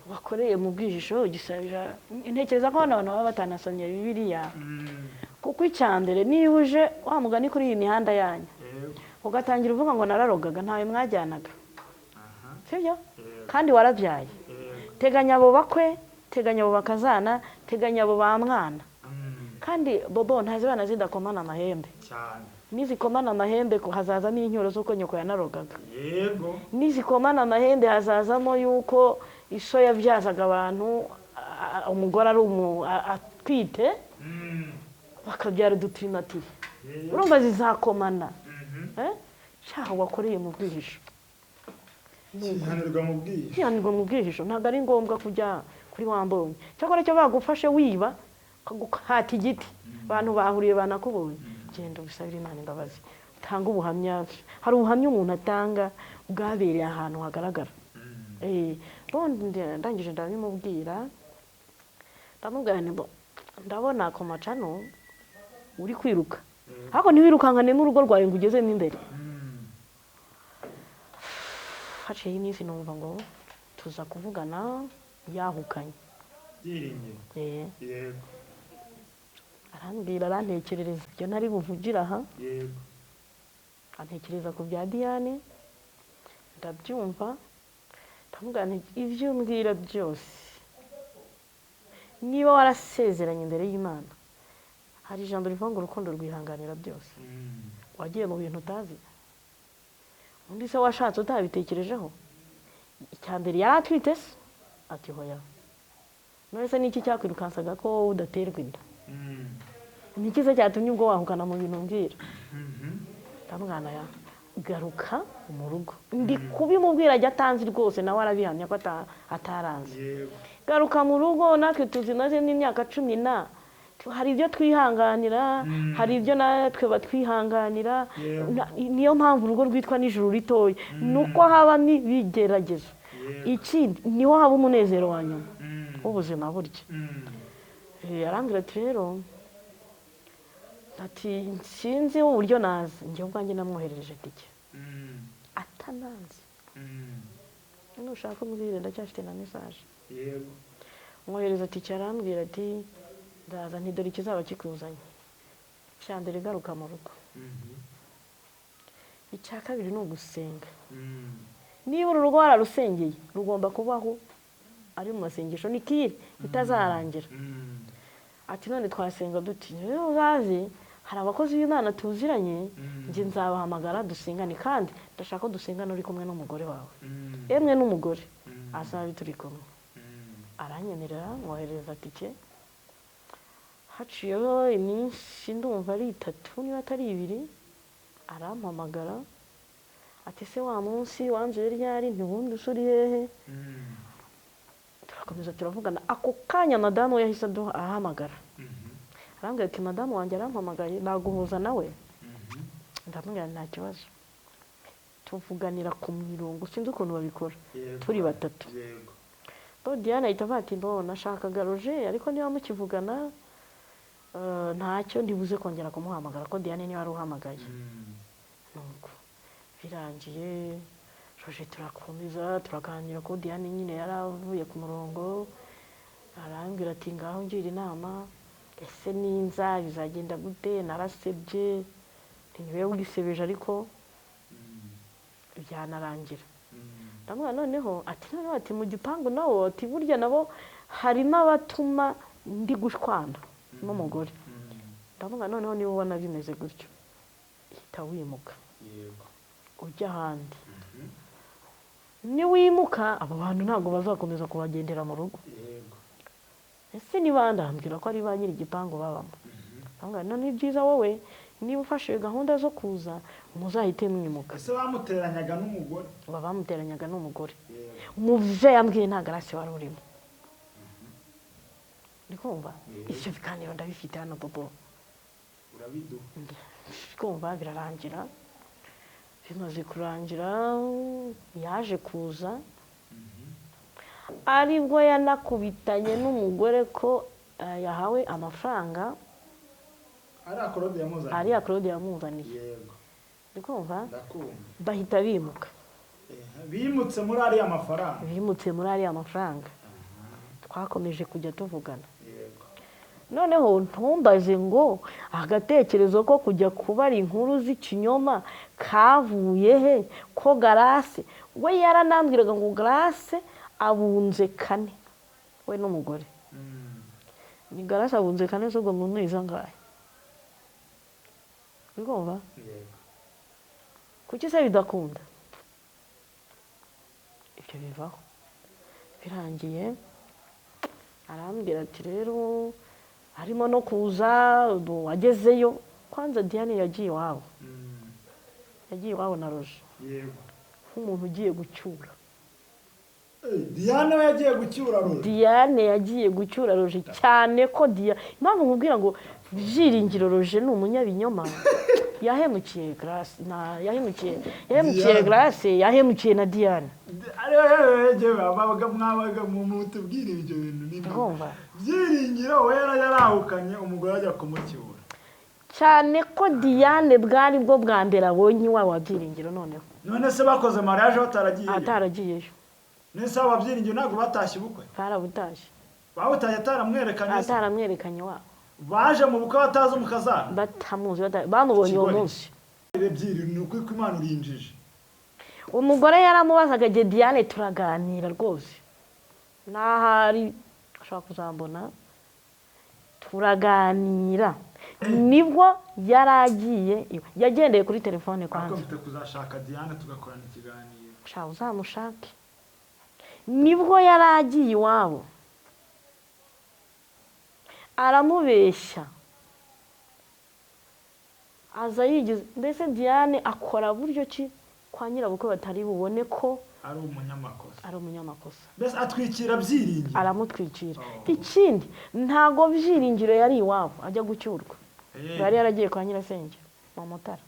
Wakoreye mu bwihisho ugisabira. Ntekereza ko hano abantu baba batanasomye Bibiliya. Kuko icya mbere niba uje wa mugani kuri iyi mihanda yanyu ugatangira uvuga ngo nararogaga, ntawe mwajyanaga, sibyo? Kandi warabyaye. Teganya abo bakwe, teganya abo bakazana, teganya abo ba mwana. Kandi bobo ntazibana zidakomana amahembe cyane. Nizikomana amahembe hazazamo incyuro z'uko nyoko yanarogaga. Yego. Nizikomana amahembe hazazamo yuko iso yabyazaga abantu, umugore ari atwite, bakabyara udutimatiri. Urumva zizakomana. Cyaha wakoreye mu bwihisho Kihanirwa mu bwihisho. Kihanirwa mu bwihisho, ntabwo ari ngombwa kujya kuri wambonye. Cyakora cyo bagufashe wiba ukahata igiti, abantu bahuriye banakubonye, genda ubisabire Imana imbabazi, utanga ubuhamya. Hari ubuhamya umuntu atanga bwabereye ahantu hagaragara. Ndangije ndabimubwira, ndamubwira nti ndabona ku macano uri kwiruka, ariko ntiwirukankane n'urugo rwawe ngo ugezemo imbere. Haciyeho iminsi numva ngo tuza kuvugana yahukanye. Byiringiro. Yego. Arambwira, arantekerereza ibyo ntari buvugira aha. Yego. Antekereza ku bya Diane, ndabyumva, ndamubwira nti ibyo umbwira byose niba warasezeranye imbere y'Imana, hari ijambo rivuga ngo urukundo rwihanganira byose. Wagiye mu bintu utazi, undi se washatse utabitekerejeho. Icya mbere yari atwite se? Ati hoya. None se niki cyakwirukansaga ko wowe udaterwa inda? Niki se cyatumye ubwo wahukana mu bintu mbwira? Ndamwana ya garuka mu rugo, ndi kubimubwira ajya atanzi rwose, nawe arabihamya ko ataranze. Garuka mu rugo, natwe tuzimaze n'imyaka 10 na, hari ibyo twihanganira, hari ibyo natwe batwihanganira. Niyo mpamvu urugo rwitwa n'ijuru ritoya, nuko haba n'ibigeragezo. Ikindi niho haba umunezero wa nyuma w'ubuzima burya. Arambwira ati rero, ati sinzi uburyo naza, njye ubwanjye namwoherereje tike atananze. Nushaka umbwire, ndacyafite na message. Mwohereza tike, arambwira ati ndaza, nti dore ikizaba kikuzanye. Icya mbere garuka mu rugo, icya kabiri ni ugusenga. Niba uru rugo wararusengeye, rugomba kubaho ari mu masengesho, ni kiri itazarangira. Ati none twasenga duti? Rero uzaze, hari abakozi b'Imana tuziranye, njye nzabahamagara dusengane, kandi ndashaka ko dusengana uri kumwe n'umugore wawe, emwe n'umugore azabe turi kumwe. Aranyemerera, mwoherereza tike. Haciyeho iminsi ndumva ari 3 niba atari 2, arampamagara ati se wa munsi wanzuye ryari? Ntibundi usuri hehe? Turakomeza turavugana. Ako kanya madamu we yahise ahamagara, arambwira ati madamu wanjye arampamagaye, naguhuza nawe? Ndamubwira nta kibazo. Tuvuganira ku mirongo, sinzi ukuntu babikora, turi batatu. Diane ahita avuga ati mbona nashakaga Roger, ariko niba mukivugana ntacyo, ndibuze kongera kumuhamagara ko Diane niba ari uhamagaye. Nuko birangiye Roger turakomeza turaganira, ko Diane nyine yaravuye ku murongo. Arambwira ati ngaho ngira inama, ese ninza bizagenda gute? Narasebye, ntiwe wisebeje ariko byanarangira. Ndamubwira noneho ati noneho ati mu gipangu nawo, ati burya nabo harimo abatuma ndi gushwana n'umugore. Ndamubwira noneho niba ubona bimeze gutyo, hita wimuka ujya ahandi. Niwimuka abo bantu ntabwo bazakomeza kubagendera mu rugo. Ese niba ndambwira ko ari ba nyiri igipangu babamo? Ndamubwira none ibyiza wowe niba ufashe gahunda zo kuza muzahite mwimuka. Ese bamuteranyaga n'umugore? Bamuteranyaga n'umugore. Umuvyeyi yambwiye nta Grace wari urimo. Ndikumva icyo biganiro ndabifite hano bobo. Urabiduha. Ndikumva birarangira. Bimaze kurangira yaje kuza, aribwo yanakubitanye n'umugore ko yahawe amafaranga. Ariya Claude yamuzaniye. Ndikumva bahita bimuka. Bimutse muri ariya mafaranga. Bimutse muri ariya mafaranga. Twakomeje kujya tuvugana. Noneho ntumbaze ngo agatekerezo ko kujya kubara inkuru z'ikinyoma kavuye he, ko Grace we yaranambwiraga ngo Grace abunze 4 we n'umugore. Ni Grace abunze 4 zo mu mezi angahe? Urumva? Kuki se bidakunda? Ibyo bivaho. Birangiye arambwira ati rero harimo no kuza agezeyo. Kwanza Diane yagiye iwabo. Yagiye iwabo na Roger. Nk'umuntu ugiye gucyura. Diane we yagiye gucyura Roger. Diane yagiye gucyura Roger, cyane ko Diane, impamvu nkubwira ngo Byiringiro Roger ni umunyabinyoma, yahemukiye Grace na yahemukiye Grace, yahemukiye na Diane. Mwabaga mutubwira ibyo bintu ni Byiringiro we yarahukanye umugore ajya kumucyura. Cyane ko Diane bwari bwo bwa mbere abonye iwabo wa Byiringiro noneho. None se bakoze mariage bataragiyeyo? Ataragiyeyo. Nese aba Byiringiro ntabwo batashye ubukwe? Barabutashye. Babutashye ataramwerekanye? Ataramwerekanye iwabo. Baje mu bukwe batazi umukazana? Batamuzi, bamubonye uwo munsi. Byiringiro ni ukuri ko Imana urinjije. Umugore yaramubazaga je Diane turaganira rwose, nahari ashaka kuzambona turaganira. Nibwo yari agiye iwe, yagendeye kuri telefone Ariko kwanza. Mfite kuzashaka Diane tugakorana ikiganiro. Sha, uzamushake. Nibwo yari agiye iwabo, aramubeshya, aza yigize mbese. Diane akora buryo ki kwa nyirabukwe batari bubone ko ari umunyamakosa. Ari umunyamakosa. Mbese atwikira Byiringiro. Aramutwikira. Oh. Ikindi, ntago Byiringiro yari iwabo ajya gucyurwa. Yari yaragiye kwa nyirasenge mu Mutara.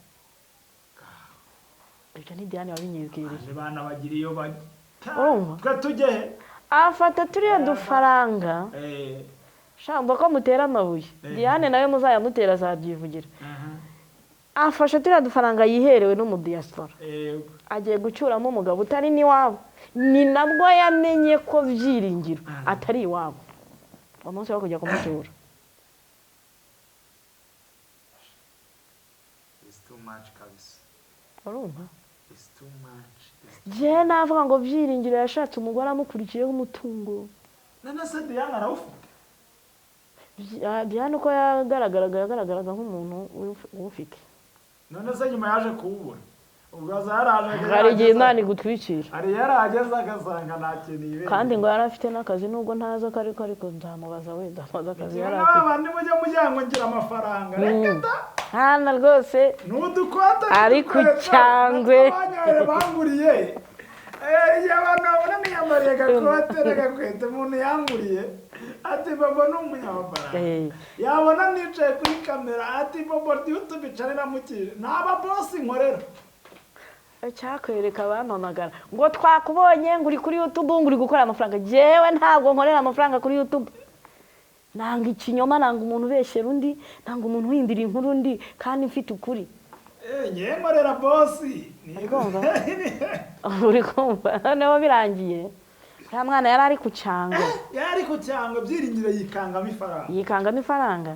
Ibyo ni Diane wabinyibwiriye. Abandi bana bagira iyo bajya. Urumva? Twe tujye he? Afata turiya dufaranga. Shamba ko mutera amabuye. Diane nawe muzayamutera, azabyivugira. Afashe turiya dufaranga yiherewe no mu diaspora, agiye gucyuramo umugabo utari n'iwabo. Ni nabwo yamenye ko Byiringiro atari iwabo uwo munsi wo kujya kumucyura. It's too much kabisa. Urumva? It's too much. Njyewe navuga ngo Byiringiro yashatse umugore amukurikiyeho umutungo. None se Diane arawufite? Diane uko yagaragaraga, yagaragaraga nk'umuntu uwufite. None se nyuma yaje kuwubura, ubwo aza yaraje? Hari igihe Imana igutwikira. Hari yarahageze agasanga nta kintu yibereye. Kandi ngo yari afite n'akazi, nubwo ntazi ako ariko, ariko nzamubaza we, nzamubaza akazi yari afite. N'abandi mujya mujya ngo ngira amafaranga, reka da. Hano rwose. N'udukote. Ari ku cyangwe. Banguriye. Igihe abantu babona niyambariye agakote n'agakweto umuntu yanguriye, ati: "Bobo ni umunyamafaranga." Yabona nicaye kuri kamera, ati: "Bobo YouTube channel namukije ntaba bosi nkorera." Icyakwereka, bampamagara ngo twakubonye, ngo uri kuri YouTube, ngo uri gukora amafaranga. Jewe ntabwo nkorera amafaranga kuri YouTube. Nanga ikinyoma, nanga umuntu ubeshyera undi, nanga umuntu uhindura inkuru undi kandi mfite ukuri. Ngewe nkorera bosi. Urumva? Uri kumva? Noneho birangiye, uriya mwana yari ari ku cyangwe. Yari ku cyangwe, Byiringiro yikangamo ifaranga. Yikangamo ifaranga,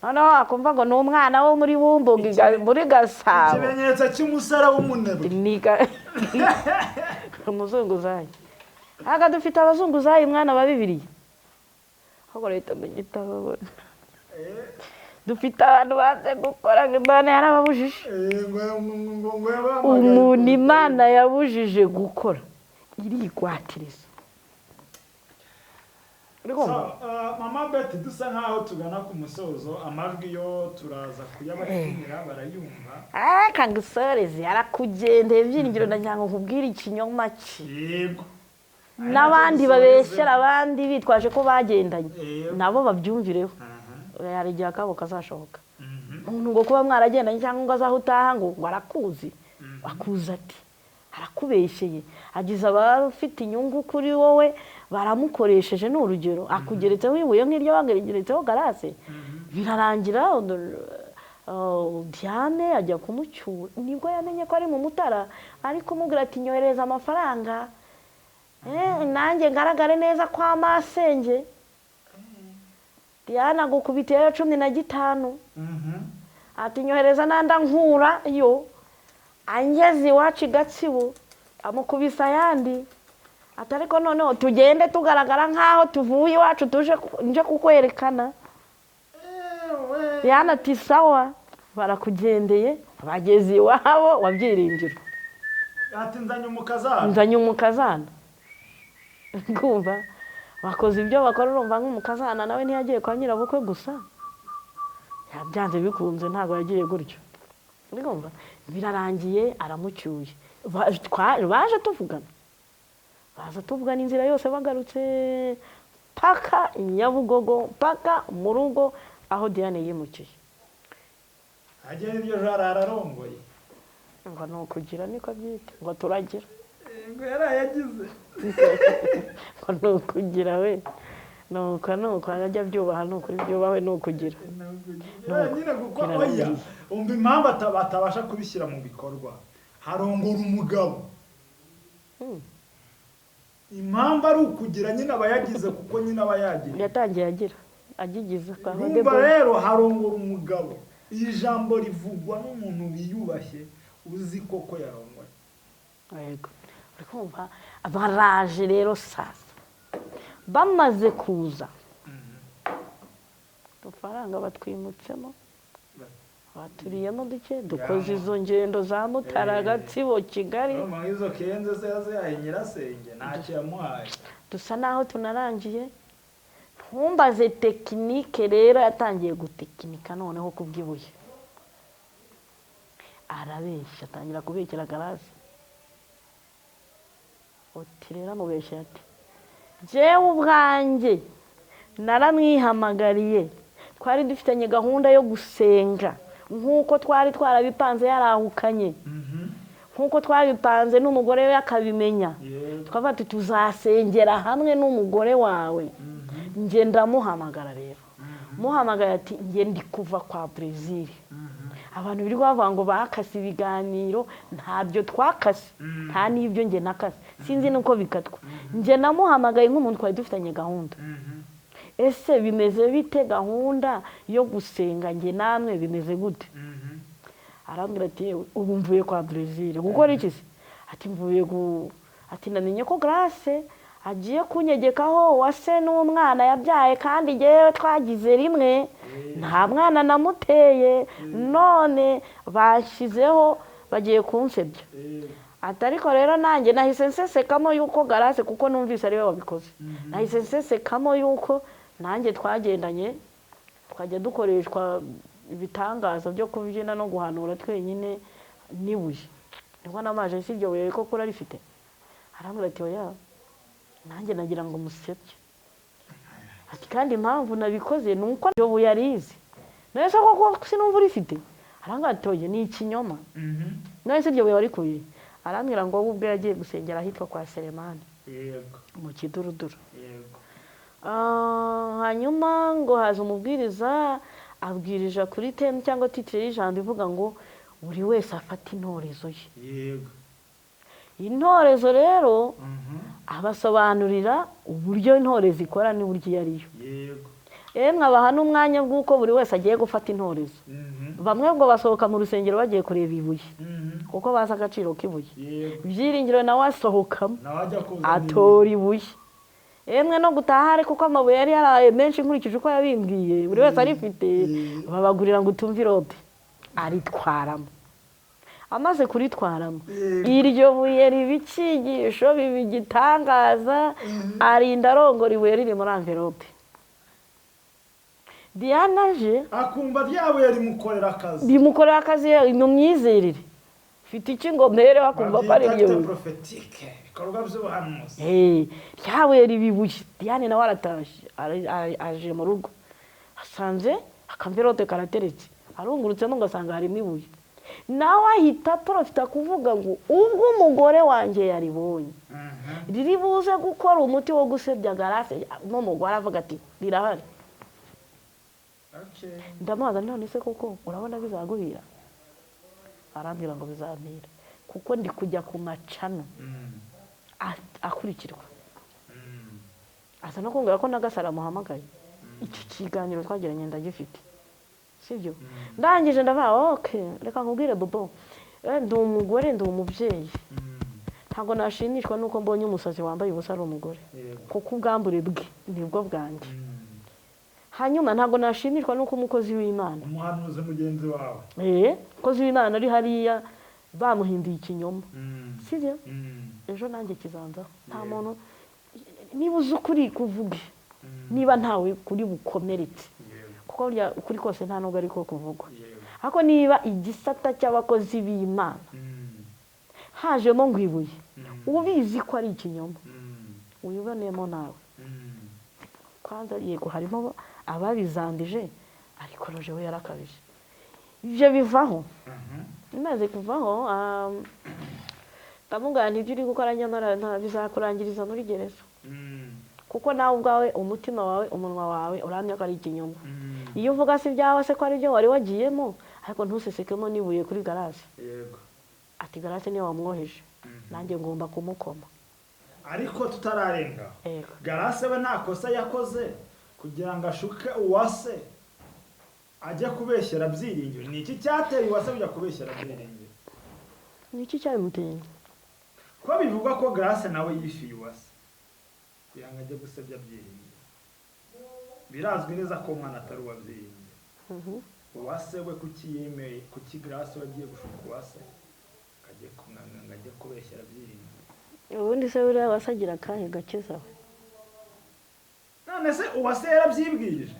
noneho wakumva ngo ni umwana wo muri Bumbogo muri Gasabo. Ikimenyetso cy'umusore w'umunebwe. Umuzunguzayi. Aga dufite abazunguzayi, mwana wa Bibiliya, ahubwo leta mu gitabo dufite abantu baze gukora ngo Imana yarababujije. Ngo yabahamagaye. Umuntu Imana yabujije gukora irigwatiriza. Uri So, kumva? Mama Betty, dusa nkaho tugana ku musozo, amajwi yo turaza kuyabakinira barayumva. Ah, kangusoreze, yarakugendeye Byiringiro, ndagira ngo nkubwire ikinyoma cye. N'abandi babeshyera abandi bitwaje ko bagendanye, nabo babyumvireho. Hari igihe akabo kazashoboka. Umuntu ngo kuba mwaragendanye cyangwa ngo azaho utaha ngo arakuzi, akuzi ati arakubeshyeye, agize abafite inyungu kuri wowe baramukoresheje. Ni urugero, akugeretseho ibuye nk'iryo bageretseho Garase. Birarangira Diane ajya kumucyura, nibwo yamenye ko ari mu Mutara, ari kumubwira ati: "Nyohereza amafaranga, nanjye ngaragare neza kwa masenge." Diane agukubitiyeyo 15, ati: "Nyohereza nanda nkura yo angeze iwacu i Gatsibo." Amukubisa ayandi, ati: "Ariko noneho tugende tugaragara nk'aho tuvuye iwacu, tuje nje kukwerekana." Diane ati: "Sawa." Barakugendeye, bageze iwabo wa Byiringiro. Ati: "Nzanye umukazana." "Nzanye umukazana." Kumva bakoze ibyo bakora. Urumva, nk'umukazana nawe ntiyagiye kwa nyirabukwe gusa, byanze bikunze ntabwo yagiye gutyo. Urumva birarangiye, aramucyuye. Baje tuvugana, baza tuvugana inzira yose bagarutse paka Nyabugogo, paka mu rugo aho Diane yimukiye. Agera iryo joro ararongoye. Ngo ni ukugira, niko abyita, ngo turagira. Ngo yarayagize. Ngo ni ukugira we, nuko nuko ajya abyubaha, ni ukuri byubahwe, ni ukugira. Nyine kuko oya, umva impamvu batabasha kubishyira mu bikorwa: harongora umugabo. Impamvu ari ukugira nyine aba yagize, kuko nyine aba yagiye. Yatangiye agira agigiza kwa Urumva? Debora. Rero harongora umugabo, iri jambo rivugwa n'umuntu wiyubashye, uzi koko yarongoye. Yego, uri kumva? Baraje rero sasa, bamaze kuza udufaranga batwimutsemo. Baturiyemo duke, dukoze izo ngendo za Mutara, Gatsibo, Kigali. Urumva nk'izo kenze se yazihaye nyirasenge, ntacyo yamuhaye. Dusa naho tunarangiye. Ntumbaze tekinike rero, yatangiye gutekinika noneho kubw'ibuye. Arabeshya, atangira kubekera Garasi. Uti rero amubeshya ati: "Jyewe ubwanjye naramwihamagariye, twari dufitanye gahunda yo gusenga nk'uko twari twarabipanze, yarahukanye, nk'uko twabipanze n'umugore we akabimenya, tukavuga ati tuzasengera hamwe n'umugore wawe. Njye ndamuhamagara rero, muhamagaye ati njye ndi kuva kwa Brezil. Abantu birirwa bavuga ngo bakase ibiganiro, ntabyo twakase, nta n'ibyo njye nakase, sinzi n'uko bikatwa. Njye namuhamagaye nk'umuntu twari dufitanye gahunda. Ese bimeze bite gahunda yo gusenga njye namwe, bimeze gute?" Arambwira ati: "Yewe, ubu mvuye kwa Brezil gukora iki se?" Ati mvuye gu ati namenye ko Grace agiye kunyegekaho uwase n'umwana yabyaye, kandi njyewe twagize rimwe, nta mwana namuteye, none bashyizeho bagiye kunsebya." Ati ariko rero nanjye nahise nsesekamo yuko Garase, kuko numvise ariwe wabikoze, nahise nsesekamo yuko nanjye twagendanye, tukajya dukoreshwa ibitangaza byo kubyina no guhanura twenyine n'ibuye. Nibwo namaje si iryo buye koko urarifite? Arambwira ati: "Oya, nanjye nagira ngo musebye." Ati kandi impamvu nabikoze ni uko iryo buye arizi. None se koko sinumva urifite? Arambwira ati: "Oya, ni ikinyoma." None se iryo buye warikuye? Arambwira ngo we ubwe yagiye gusengera ahitwa kwa Selemani mu Kiduruduru. Hanyuma ngo haza umubwiriza, abwirije kuri teme cyangwa titire y'ijambo ivuga ngo buri wese afate intorezo ye. Intorezo rero abasobanurira uburyo intorezo ikora n'uburyo iyo ariyo. Emwe abaha n'umwanya bw'uko buri wese agiye gufata intorezo. Bamwe ngo basohoka mu rusengero bagiye kureba ibuye, kuko bazi agaciro k'ibuye. Byiringiro nawe asohokamo Nawe ajya kuzana atora ibuye. Emwe no gutaha ariko kuko amabuye yari yaraye menshi, nkurikije uko yabimbwiye, buri wese arifite, babagurira ngo utumve irobe, aritwaramo. Amaze kuritwaramo, iryo buye riba icyigisho, biba igitangaza, arinda arongora ibuye riri muri amverope. Diana aje akumva rya buye rimukorera akazi. Rimukorera akazi mu myizerere. Mfite iki ngo mpereho akumva ko ari iryo Babyita buye. prophétique, ibikorwa by'ubuhanuzi. Rya buye riba ibuye. Diane nawe aratashye, aje mu rugo, asanze akamverope karateretse, arungurutsemo ngo asanga harimo ibuye. Nawe ahita porofita kuvuga ngo ubwo umugore wanjye yaribonye, riri buze gukora umuti wo gusebya Garase. N'umugore avuga ati rirahari. Ndamubaza: "None se koko urabona bizaguhira?" Arambwira ngo bizampira kuko ndi kujya ku macano akurikirwa. Asa no kumbwira ko na Gasaro amuhamagaye. Icyo kiganiro twagiranye ndagifite, sibyo? Ndangije ndavuga: "Okay, reka nkubwire bobo. Ndi umugore, ndi umubyeyi, ntabwo nashimishwa nuko mbonye umusazi wambaye ubusa ari umugore, kuko ubwambure bwe nibwo bwanjye. Hanyuma ntabwo nashimishwa nuko umukozi w'Imana, umuhanuzi mugenzi wawe, umukozi w'Imana ari hariya bamuhinduye ikinyoma, sibyo? Ejo nanjye kizanzaho. Nta muntu, niba uzi ukuri kuvuge, niba ntawe kuri bukomeretse, kuko burya ukuri kose nta nubwo ariko kuvugwa. Ariko niba igisata cy'abakozi b'Imana hajemo ngo ibuye, ubizi ko ari ikinyoma, wibonemo nawe kwanza. Yego harimo ababizandije, ariko roje we yarakabije." Ibyo bivaho. Bimaze kuvaho, ndamubwira nti ibyo uri gukora nyamara bizakurangiriza muri gereza, kuko nawe ubwawe umutima wawe, umunwa wawe uramya ko ari ikinyoma. Iyo uvuga si ibyawe se ko ari byo wari wagiyemo? Ariko ntusesekemo n'ibuye kuri Garase. Ati Garase niwe wamwoheje, nanjye ngomba kumukoma. Ariko tutararenga, Garase we nta kosa yakoze kugira ngo ashuke Uwase ajye kubeshyera Byiringiro? Ni iki cyateye Uwase kujya kubeshyera Byiringiro? Ni iki cyabimuteye? Ko bivugwa ko Garase nawe yishyuye Uwase kugira ngo ajye gusebya Byiringiro, birazwi neza ko umwana atari uwa Byiringiro. Uwase we kuki yemeye, kuki Grace wagiye gushuka Uwase akajya kumwanga ngo ajye kubeshyera Byiringiro? Ubundi se buriya wasagira akahe gakiza we? None se Uwase yarabyibwirije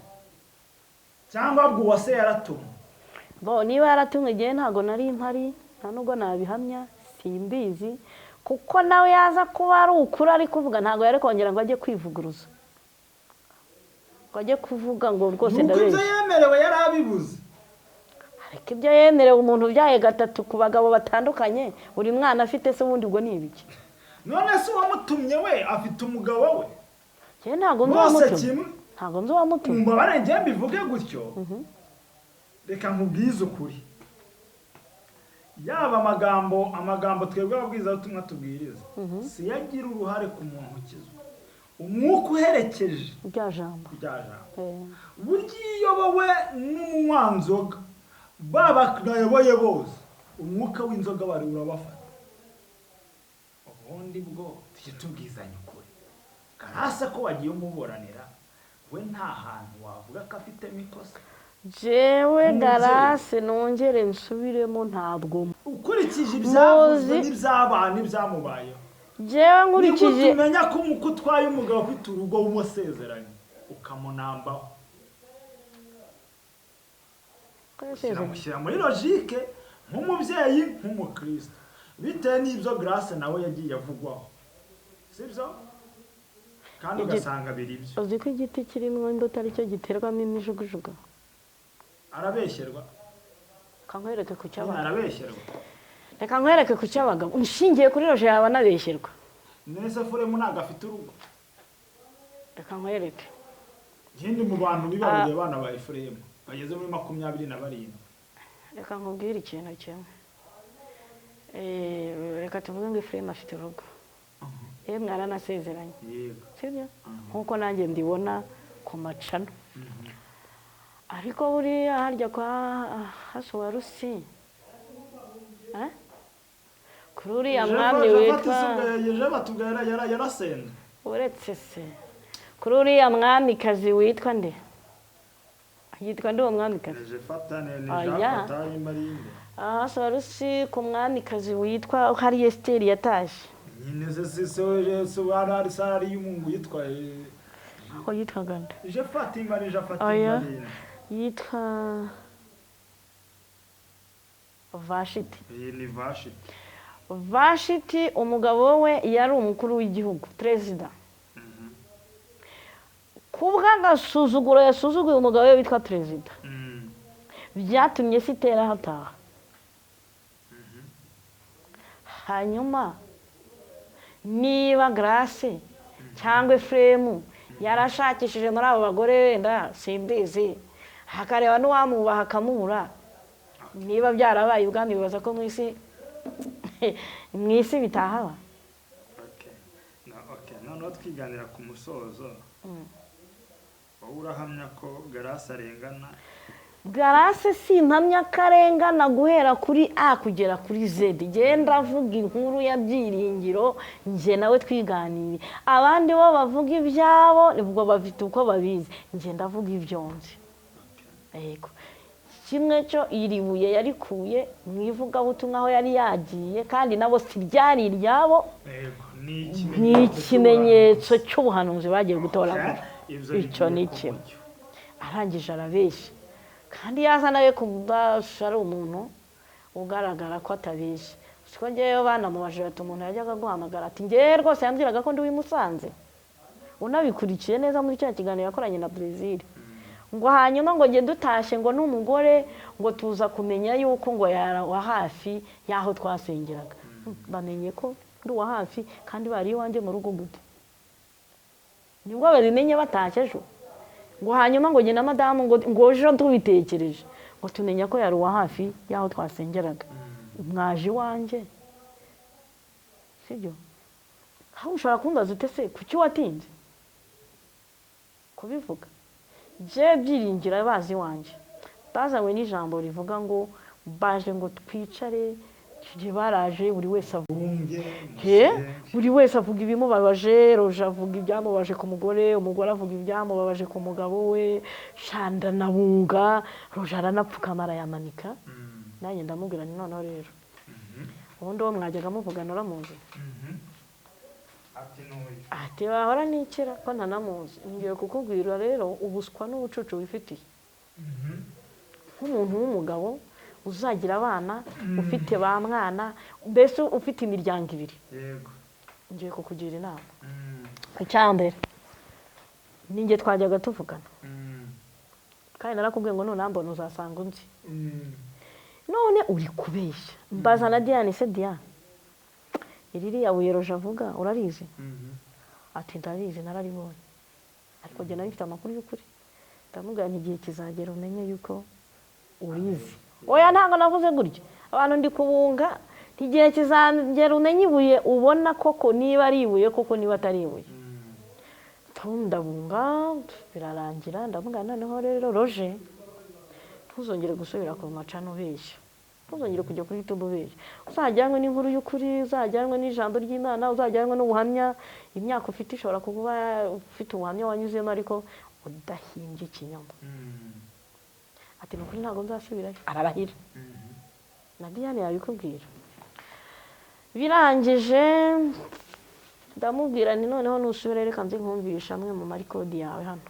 cyangwa ubwo Uwase yaratumwe? Bo niba yaratumwe, igihe ntabwo nari mpari, nta nubwo nabihamya, simbizi, kuko nawe yaza kuba ari ukuri ari kuvuga, ntabwo yari kongera ngo ajye kwivuguruza, ngo ajye kuvuga ngo rwose Nuko ibyo ndabeshya. yemerewe yari abibuze. Ariko ibyo yemerewe, umuntu ubyaye gatatu ku bagabo batandukanye, buri mwana afite se, ubundi ubwo ni ibiki? None se uwamutumye we afite umugabo we? Njyewe ntabwo nzi Bose uwamutumye. kimwe. Ntabwo nzi uwamutumye. Mbabare njye mbivuge gutyo, reka nkubwize ukuri, yaba amagambo twebwe ababwirizabutumwa tubwiriza si yo agira uruhare ku muntu ukizwa, umwuka uherekeje rya jambo. Rya jambo. Burya iyo uyobowe n'umunywanzoga, baba bayoboye bose umwuka w'inzoga bari urabafata. Ubundi bwo tujye tubwizanya ukuri, Karasa ko wagiye umuburanira, we nta hantu wavuga ko afitemo ikosa? Jewe Nk'umubyeyi. Garase, nongere nsubiremo, ntabwo Ukurikije ibyavuzwe Muzi- n'ibyabaye n'ibyamubayeho, jewe nigute nkurikije umenya ko umuko utwaye umugabo ufite urugo w'umusezeranye ukamunambaho? Shyira muri logique nk'umubyeyi, nk'umukristo, bitewe n'ibyo Grace nawe yagiye avugwaho, sibyo? Kandi ugasanga biri byo. Uzi ko igiti kirimo imbuto aricyo giterwamo imijugujugu? Arabeshyerwa. Reka nkwereke ku Nyine cy'abagabo. Arabeshyerwa. Reka nkwereke ku cy'abagabo, nshingiye kuri roje yaba anabeshyerwa. Nese Furemu ntabwo afite urugo? Reka nkwereke. Ikindi, mu bantu bibaruriye abana ba Efuremu bageze muri 27. Reka nkubwire ikintu kimwe. Reka tuvuge ngo Efuremu afite urugo, yemwe aranasezeranye. Yego. Sibyo? Nk'uko nanjye mbibona ku macano. Ariko buriya harya kwa Hasuwarusi, eh? Kuri uriya mwami witwa Jeje batubwira yarasenze. Uretse se, kuri uriya mwamikazi witwa nde? Yitwa nde uwo mwamikazi? Jeje fatane ni Oya. Jean Fatane Marinde. Hasuwarusi, ku mwamikazi witwa hari Esiteri yatashye. Nyine se se se se wari sari y'umungu yitwa Aho yitwaga nde? Je Fatima ni Jean Fatima Oya. Marinde. Yitwa Vashiti. Iyi ni Vashiti. Vashiti, umugabo we yari umukuru w'igihugu, perezida. Ku bw'agasuzuguro yasuzuguye umugabo we witwa perezida, byatumye Esiteri hataha. Hanyuma niba Grace cyangwa Efuremu yarashakishije muri abo bagore, wenda simbizi, hakareba n'uwamwubaha akamubura, niba byarabaye ubwami, bibaza ko mu isi bitahaba? Okay. Na okay, noneho twiganira ku musozo. Wowe urahamya ko Grace arengana? Garase simpamya ko arengana guhera kuri A kugera kuri Z. Genda avuga inkuru ya Byiringiro, njye nawe twiganiriye. Abandi bo bavuga ibyabo, ubwo bafite uko babizi. Njye ndavuga ibyo nzi. Yego, kimwe cyo, iri buye yarikuye mu ivugabutumwa aho yari yagiye, kandi nabo si ryari iryabo. Yego, ni Ni ikimenyetso cy'ubuhanuzi bagiye gutoragura. Ibyo Icyo bigiye ni ku kimwe. mucyo. Arangije arabeshya, kandi yaza nawe kubasha ari umuntu ugaragara ko atabeshya. Siko ngewe banamubajije bati: "Umuntu yajyaga guhamagara?" Ati: "Ngewe rwose yambwiraga ko ndi uw'i Musanze." Unabikurikiye neza muri cya kiganiro yakoranye na Brezil, ngo hanyuma ngo njye dutashye ngo n'umugore ngo tuza kumenya yuko ngo yari uwa hafi y'aho twasengeraga. Bamenye ko ndi uwa hafi kandi bari iwanjye mu rugo gute? Nibwo babimenye batashye ejo. Ngo hanyuma ngo njye na madamu ngo ejo tubitekereje ngo tumenya ko yari uwa hafi y'aho twasengeraga. Mwaje iwanjye, sibyo? Aho ushobora kumbaza ute se kuki watinze kubivuga? Je Byiringira bazi iwanjye bazanywe n'ijambo rivuga ngo baje ngo twicare. Icyo gihe baraje, buri wese avuga Bunge. He, buri wese avuga ibimubabaje. Roje avuga ibyamubabaje ku mugore, umugore avuga ibyamubabaje ku mugabo we. Shanda nabunga, Roje aranapfukama arayamanika. Nanjye ndamubwira nti noneho rero, ubundi uwo mwajyaga muvugana uramuzi? Ati n'uyu. Ati wahora nikira ko ntanamuzi. Ngiye kukubwira rero ubuswa n'ubucucu wifitiye nk'umuntu w'umugabo uzagira abana, ufite ba mwana, mbese ufite imiryango ibiri. Ngiye kukugira inama. Icyambere, ninjye twajyaga tuvugana, kandi narakubwiye ngo nunambona uzasanga unzi. None uri kubeshya. Mbaza na Diane, se Diane, iririya buye Roje avuga urarizi? Ati ndarizi, nararibonye, ariko njye nari mfite amakuru y'ukuri. Ndamubwira nti igihe kizagera umenye yuko urizi. Oya, ntabwo navuze gutyo, abantu ndi kubunga. Igihe kizagera umenye ibuye ubona koko niba ari ibuye koko, niba atari ibuye. Ndabunga birarangira. Ndavuga noneho rero Roje, ntuzongere gusubira ku macana ubeshya, ntuzongere kujya kuri YouTube ubeshya. Uzajyanwe n'inkuru y'ukuri, uzajyanwe n'ijambo ry'Imana, uzajyanwe n'ubuhamya. Imyaka ufite ishobora kuba ufite ubuhamya wanyuzemo, ariko udahimbye ikinyoma. Ati ni ukuri ntabwo nzasubirayo. Ararahira, na Diane yabikubwira. Birangije ndamubwira nti noneho nusubira reka nze nkumvisha amwe mu marikodi yawe hano.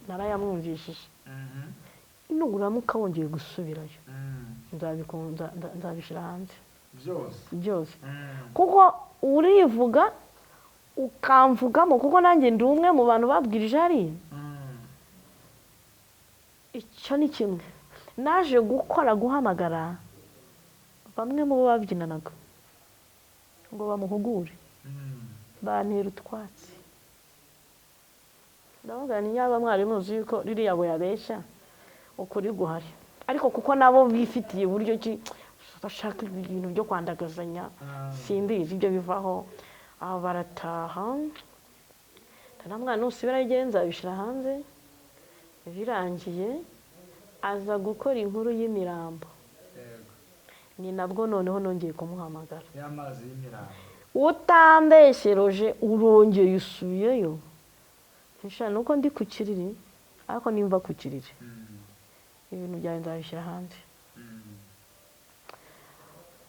Narayamwumvishije. Nuramuka wongeye gusubirayo nzabishyira hanze byose byose, kuko urivuga ukamvugamo, kuko nanjye ndi umwe mu bantu babwirije hariya. Icyo ni kimwe naje gukora, guhamagara bamwe mu bo babyinanaga ngo bamuhugure, bantera utwatsi. Ndavuga nti yaba mwari muzi yuko ririya buye abeshya, ukuri guhari, ariko kuko nabo bifitiye uburyo ki bashaka ibintu byo kwandagazanya, simbizi ibyo bivaho. Aho barataha, ndamwana nusubirayo igihe nzabishyira hanze. Birangiye aza gukora inkuru y'imirambo. Ni nabwo noneho nongeye kumuhamagara. Y'amazi y'imirambo. Utambeshye Roje, urongeye usubiyeyo? Nshya nuko ndi ku kiriri, ariko nimva ku kiriri ibintu byawe nzabishyira hanze.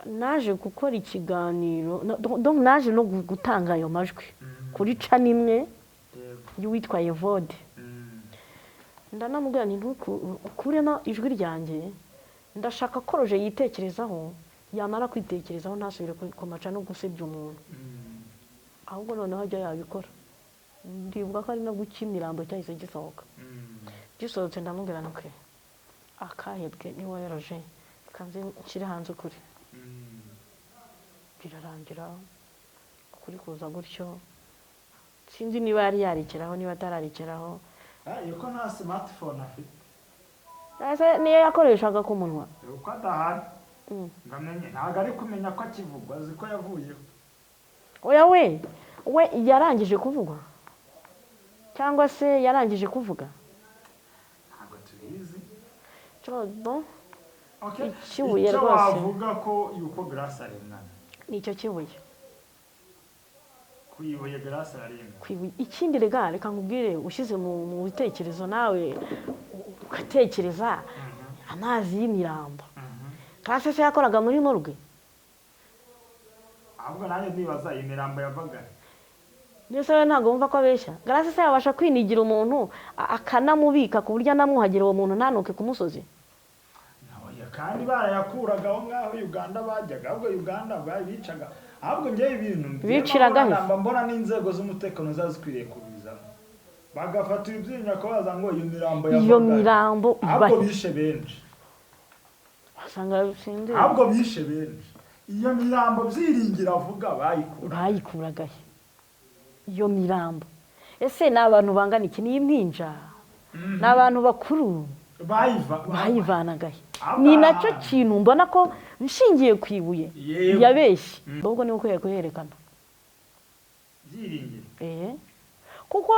Naje gukora ikiganiro, donc naje no gutanga ayo majwi kuri cana imwe y'uwitwa Evode. Ndanamubwira nti ntukuremo ijwi ryanjye, ndashaka ko Roje yitekerezaho, yamara kwitekerezaho ntasubire ku maca no gusebya umuntu, ahubwo noneho ajya yabikora. Ndibuka ko ari no guca imirambo cyahise gisohoka. Gisohotse ndamubwira nti akahebwe ni wowe Roje, reka nze nshyire hanze ukuri. Birarangira ukuri kuza gutyo. Sinzi niba yari yarekeraho, niba atararekeraho. Yuko nta smartphone afite. Ese niyo yakoreshaga ku munwa? Uko adahari ngamenye, ntabwo ari kumenya ko akivugwa, azi ko yavuyeho. Oya, we yarangije kuvugwa cyangwa se yarangije kuvuga? Ntabwo tubizi. Bon, Okay. Ikibuye Icyo rwose. wavuga ko yuko Grace arengana. Nicyo kibuye. Ku ibuye Grace ararengana. Ku ibuye. Ikindi rega reka nkubwire, ushyize mu bitekerezo nawe ugatekereza amazi y'imirambo. Grace se yakoraga muri morgue? Ahubwo nanjye ndibaza iyi mirambo yavaga he? Mbese we ntabwo wumva ko abeshya? Grace se yabasha kwinigira umuntu akanamubika ku buryo anamwuhagira, uwo muntu ntanuke ku musozi? Oya, kandi barayakuraga aho ngaho Uganda bajyaga, ahubwo Uganda bicaga. Ahubwo njyewe ibintu Biciraga he? Mbona mbona n'inzego z'umutekano ziba zikwiriye kubizamo, bagafata ibyinya kubaza ngo iyo mirambo Iyo yavaga he? mirambo iba Ahubwo he? bishe benshi. Wasanga sinzi. Ahubwo bishe benshi. Iyo mirambo Byiringiro avuga bayikura. Bayikuraga he iyo mirambo? Ese ni abantu bangana iki? Ni impinja? Ni abantu bakuru? Bayiva Bayivanaga he? Ni nacyo kintu mbona ko nshingiye ku ibuye Yego. yabeshye, ahubwo niwe ukwiye kuyerekana. Byiringiro. Kuko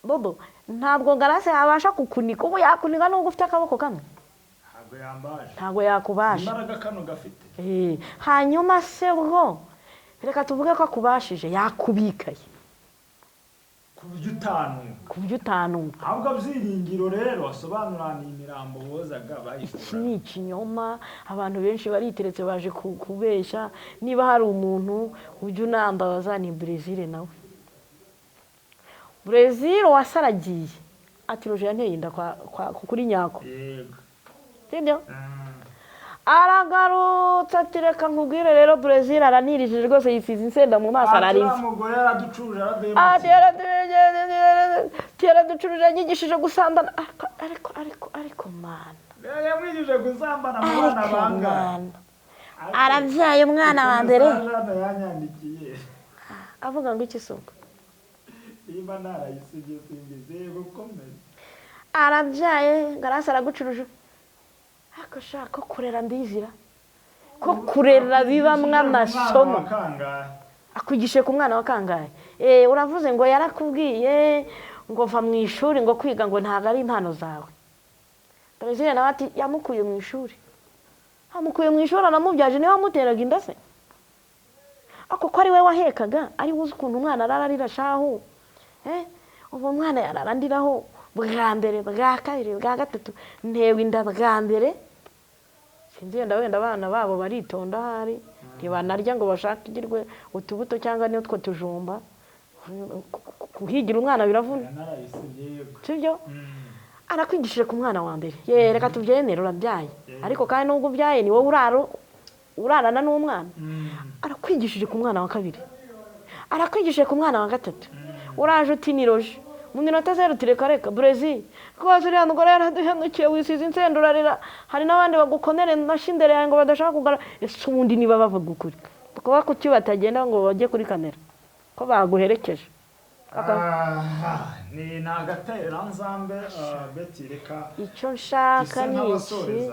Bobo, ntabwo Grace yabasha kukunika, ubu yakunika nubwo ufite akaboko kamwe. Ntabwo Ntabwo yakubasha. Imbaraga kano gafite. Hanyuma se bwo reka tuvuge ko akubashije, yakubikaye ku buryo utanuka. Ku buryo utanuka. Ahubwo Byiringiro rero asobanura ni imirambo bozaga bayikura. Iki ni ikinyoma, abantu benshi bariteretse baje kubeshya. Niba hari umuntu ujya unambabaza ni Brezil nawe. Brezil wasaragiye ati Roger yanteye inda kuri nyako. Yego. Sibyo? Aragarutse ati reka nkubwire rero, Brezil aranirije rwose, yisize insenda mu maso, ararize. Mugore yaraducuruje, yaraducuruje, yanyigishije gusambana. Ariko mana. Yamwigishije gusambana mu bana bangahe? Arabyaye umwana wa mbere. Yanyandikiye. Avuga ngo iki suko? Niba narayisibye simbizi gukomeza. Arabyaye, Garasi aragucuruje. Ariko shaka ko kurera ndizira. Ko kurera bibamwe amasomo. Akwigishe ku mwana wa kangahe? Uravuze ngo yarakubwiye ngo va mu ishuri ngo kwiga ngo ntago ari impano zawe. Brezil nawe ati yamukuye mu ishuri. Amukuye mu ishuri aramubyaje, niwe wamuteraga inda se? Ako ko ari we wahekaga, ari uzi ukuntu umwana arararira shahu. Ubu mwana yararandiraho bwa mbere, bwa kabiri, bwa gatatu, ntewe inda bwa mbere. Sinzi wenda abana babo baritonda ahari, ntibanarya ngo bashakirwe utubuto cyangwa n'utwo tujumba. Kuhigira umwana biravuna. Sibyo? Arakwigishije ku mwana wa mbere. Ye reka tubyemere urabyaye. Ariko kandi nubwo ubyaye ni wowe urarana n'umwana. Arakwigishije ku mwana wa kabiri. Arakwigishije ku mwana wa gatatu. Uraje uti ni Roger. Mu minota 0 tureka reka Brezil. Rwose uriya mugore yaraduhemukiye, wisize insenda urarira. Hari n'abandi bagukomere amashyi imbere yawe ngo badashaka kugara. Ese ubundi niba bavuga ukuri? Kuba kuki batagenda ngo bajye kuri kamera? Ko baguherekeje. Ni nagatera nzambe Betty, reka icyo nshaka ni iki,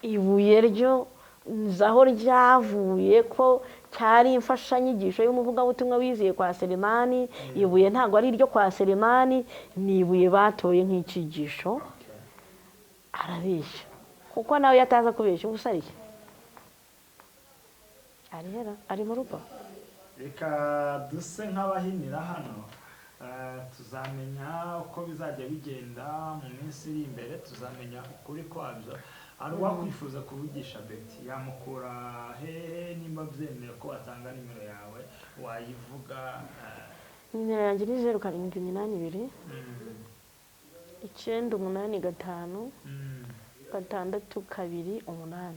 ibuye ryo nzaho ryavuye ko cyari imfashanyigisho y'umuvugabutumwa wiziye kwa Selemani. Ibuye ntabwo ari iryo kwa Selemani, ni ibuye batoye nk'icyigisho. Arabeshya kuko nawe yataza kubeshya ubusa ariye arihera ari mu rugo. Reka duse nk'abahinira hano, tuzamenya uko bizajya bigenda mu minsi iri imbere, tuzamenya ukuri kwabyo. Hari uwakwifuza kuvugisha Betty yamukura hehe? Nimba byemeye ko watanga nimero yawe wayivuga. Nimero yanjye ni 0 7 8 2 9 8 5 6 2 8.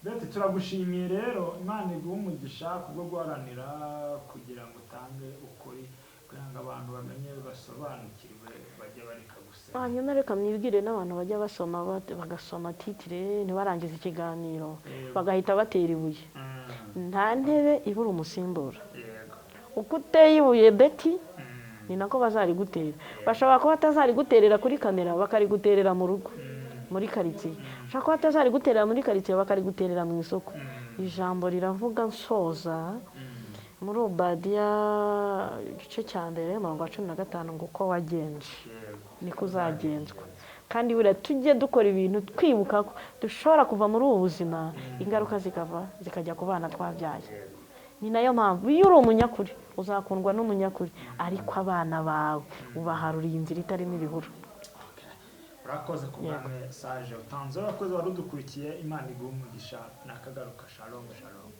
Betty turagushimiye rero, Imana iguhe umugisha kubwo guharanira kugira ngo utange ukuri, kugira ngo abantu bamenye basobanukirwe bajye bareka gusema. Hanyuma reka mwibwire n'abantu bajya basoma bagasoma titire ntibarangize ikiganiro bagahita batera ibuye. Nta ntebe ibura umusimbura. Uko uteye ibuye Betty ni nako bazarigutera. Bashobora kuba batazariguterera kuri kamera, bakariguterera mu rugo muri karitsiye. Bashobora kuba batazariguterera muri karitsiye, bakariguterera mu isoko. Ijambo riravuga nsoza muri Obadiya igice cya mbere umurongo wa 15 ngo uko wagenje niko uzagenzwa. Kandi buriya tujye dukora ibintu twibuka ko dushobora kuva muri ubu buzima, ingaruka zikava zikajya ku bana twabyaye. Ni nayo mpamvu iyo uri umunyakuri uzakundwa n'umunyakuri, ariko abana bawe ubaharuriye inzira itarimo ibihuru. Urakoze ku bwa message utanze, urakoze wari udukurikiye. Imana iguhe umugisha, nakagaruka. Shalom shalom.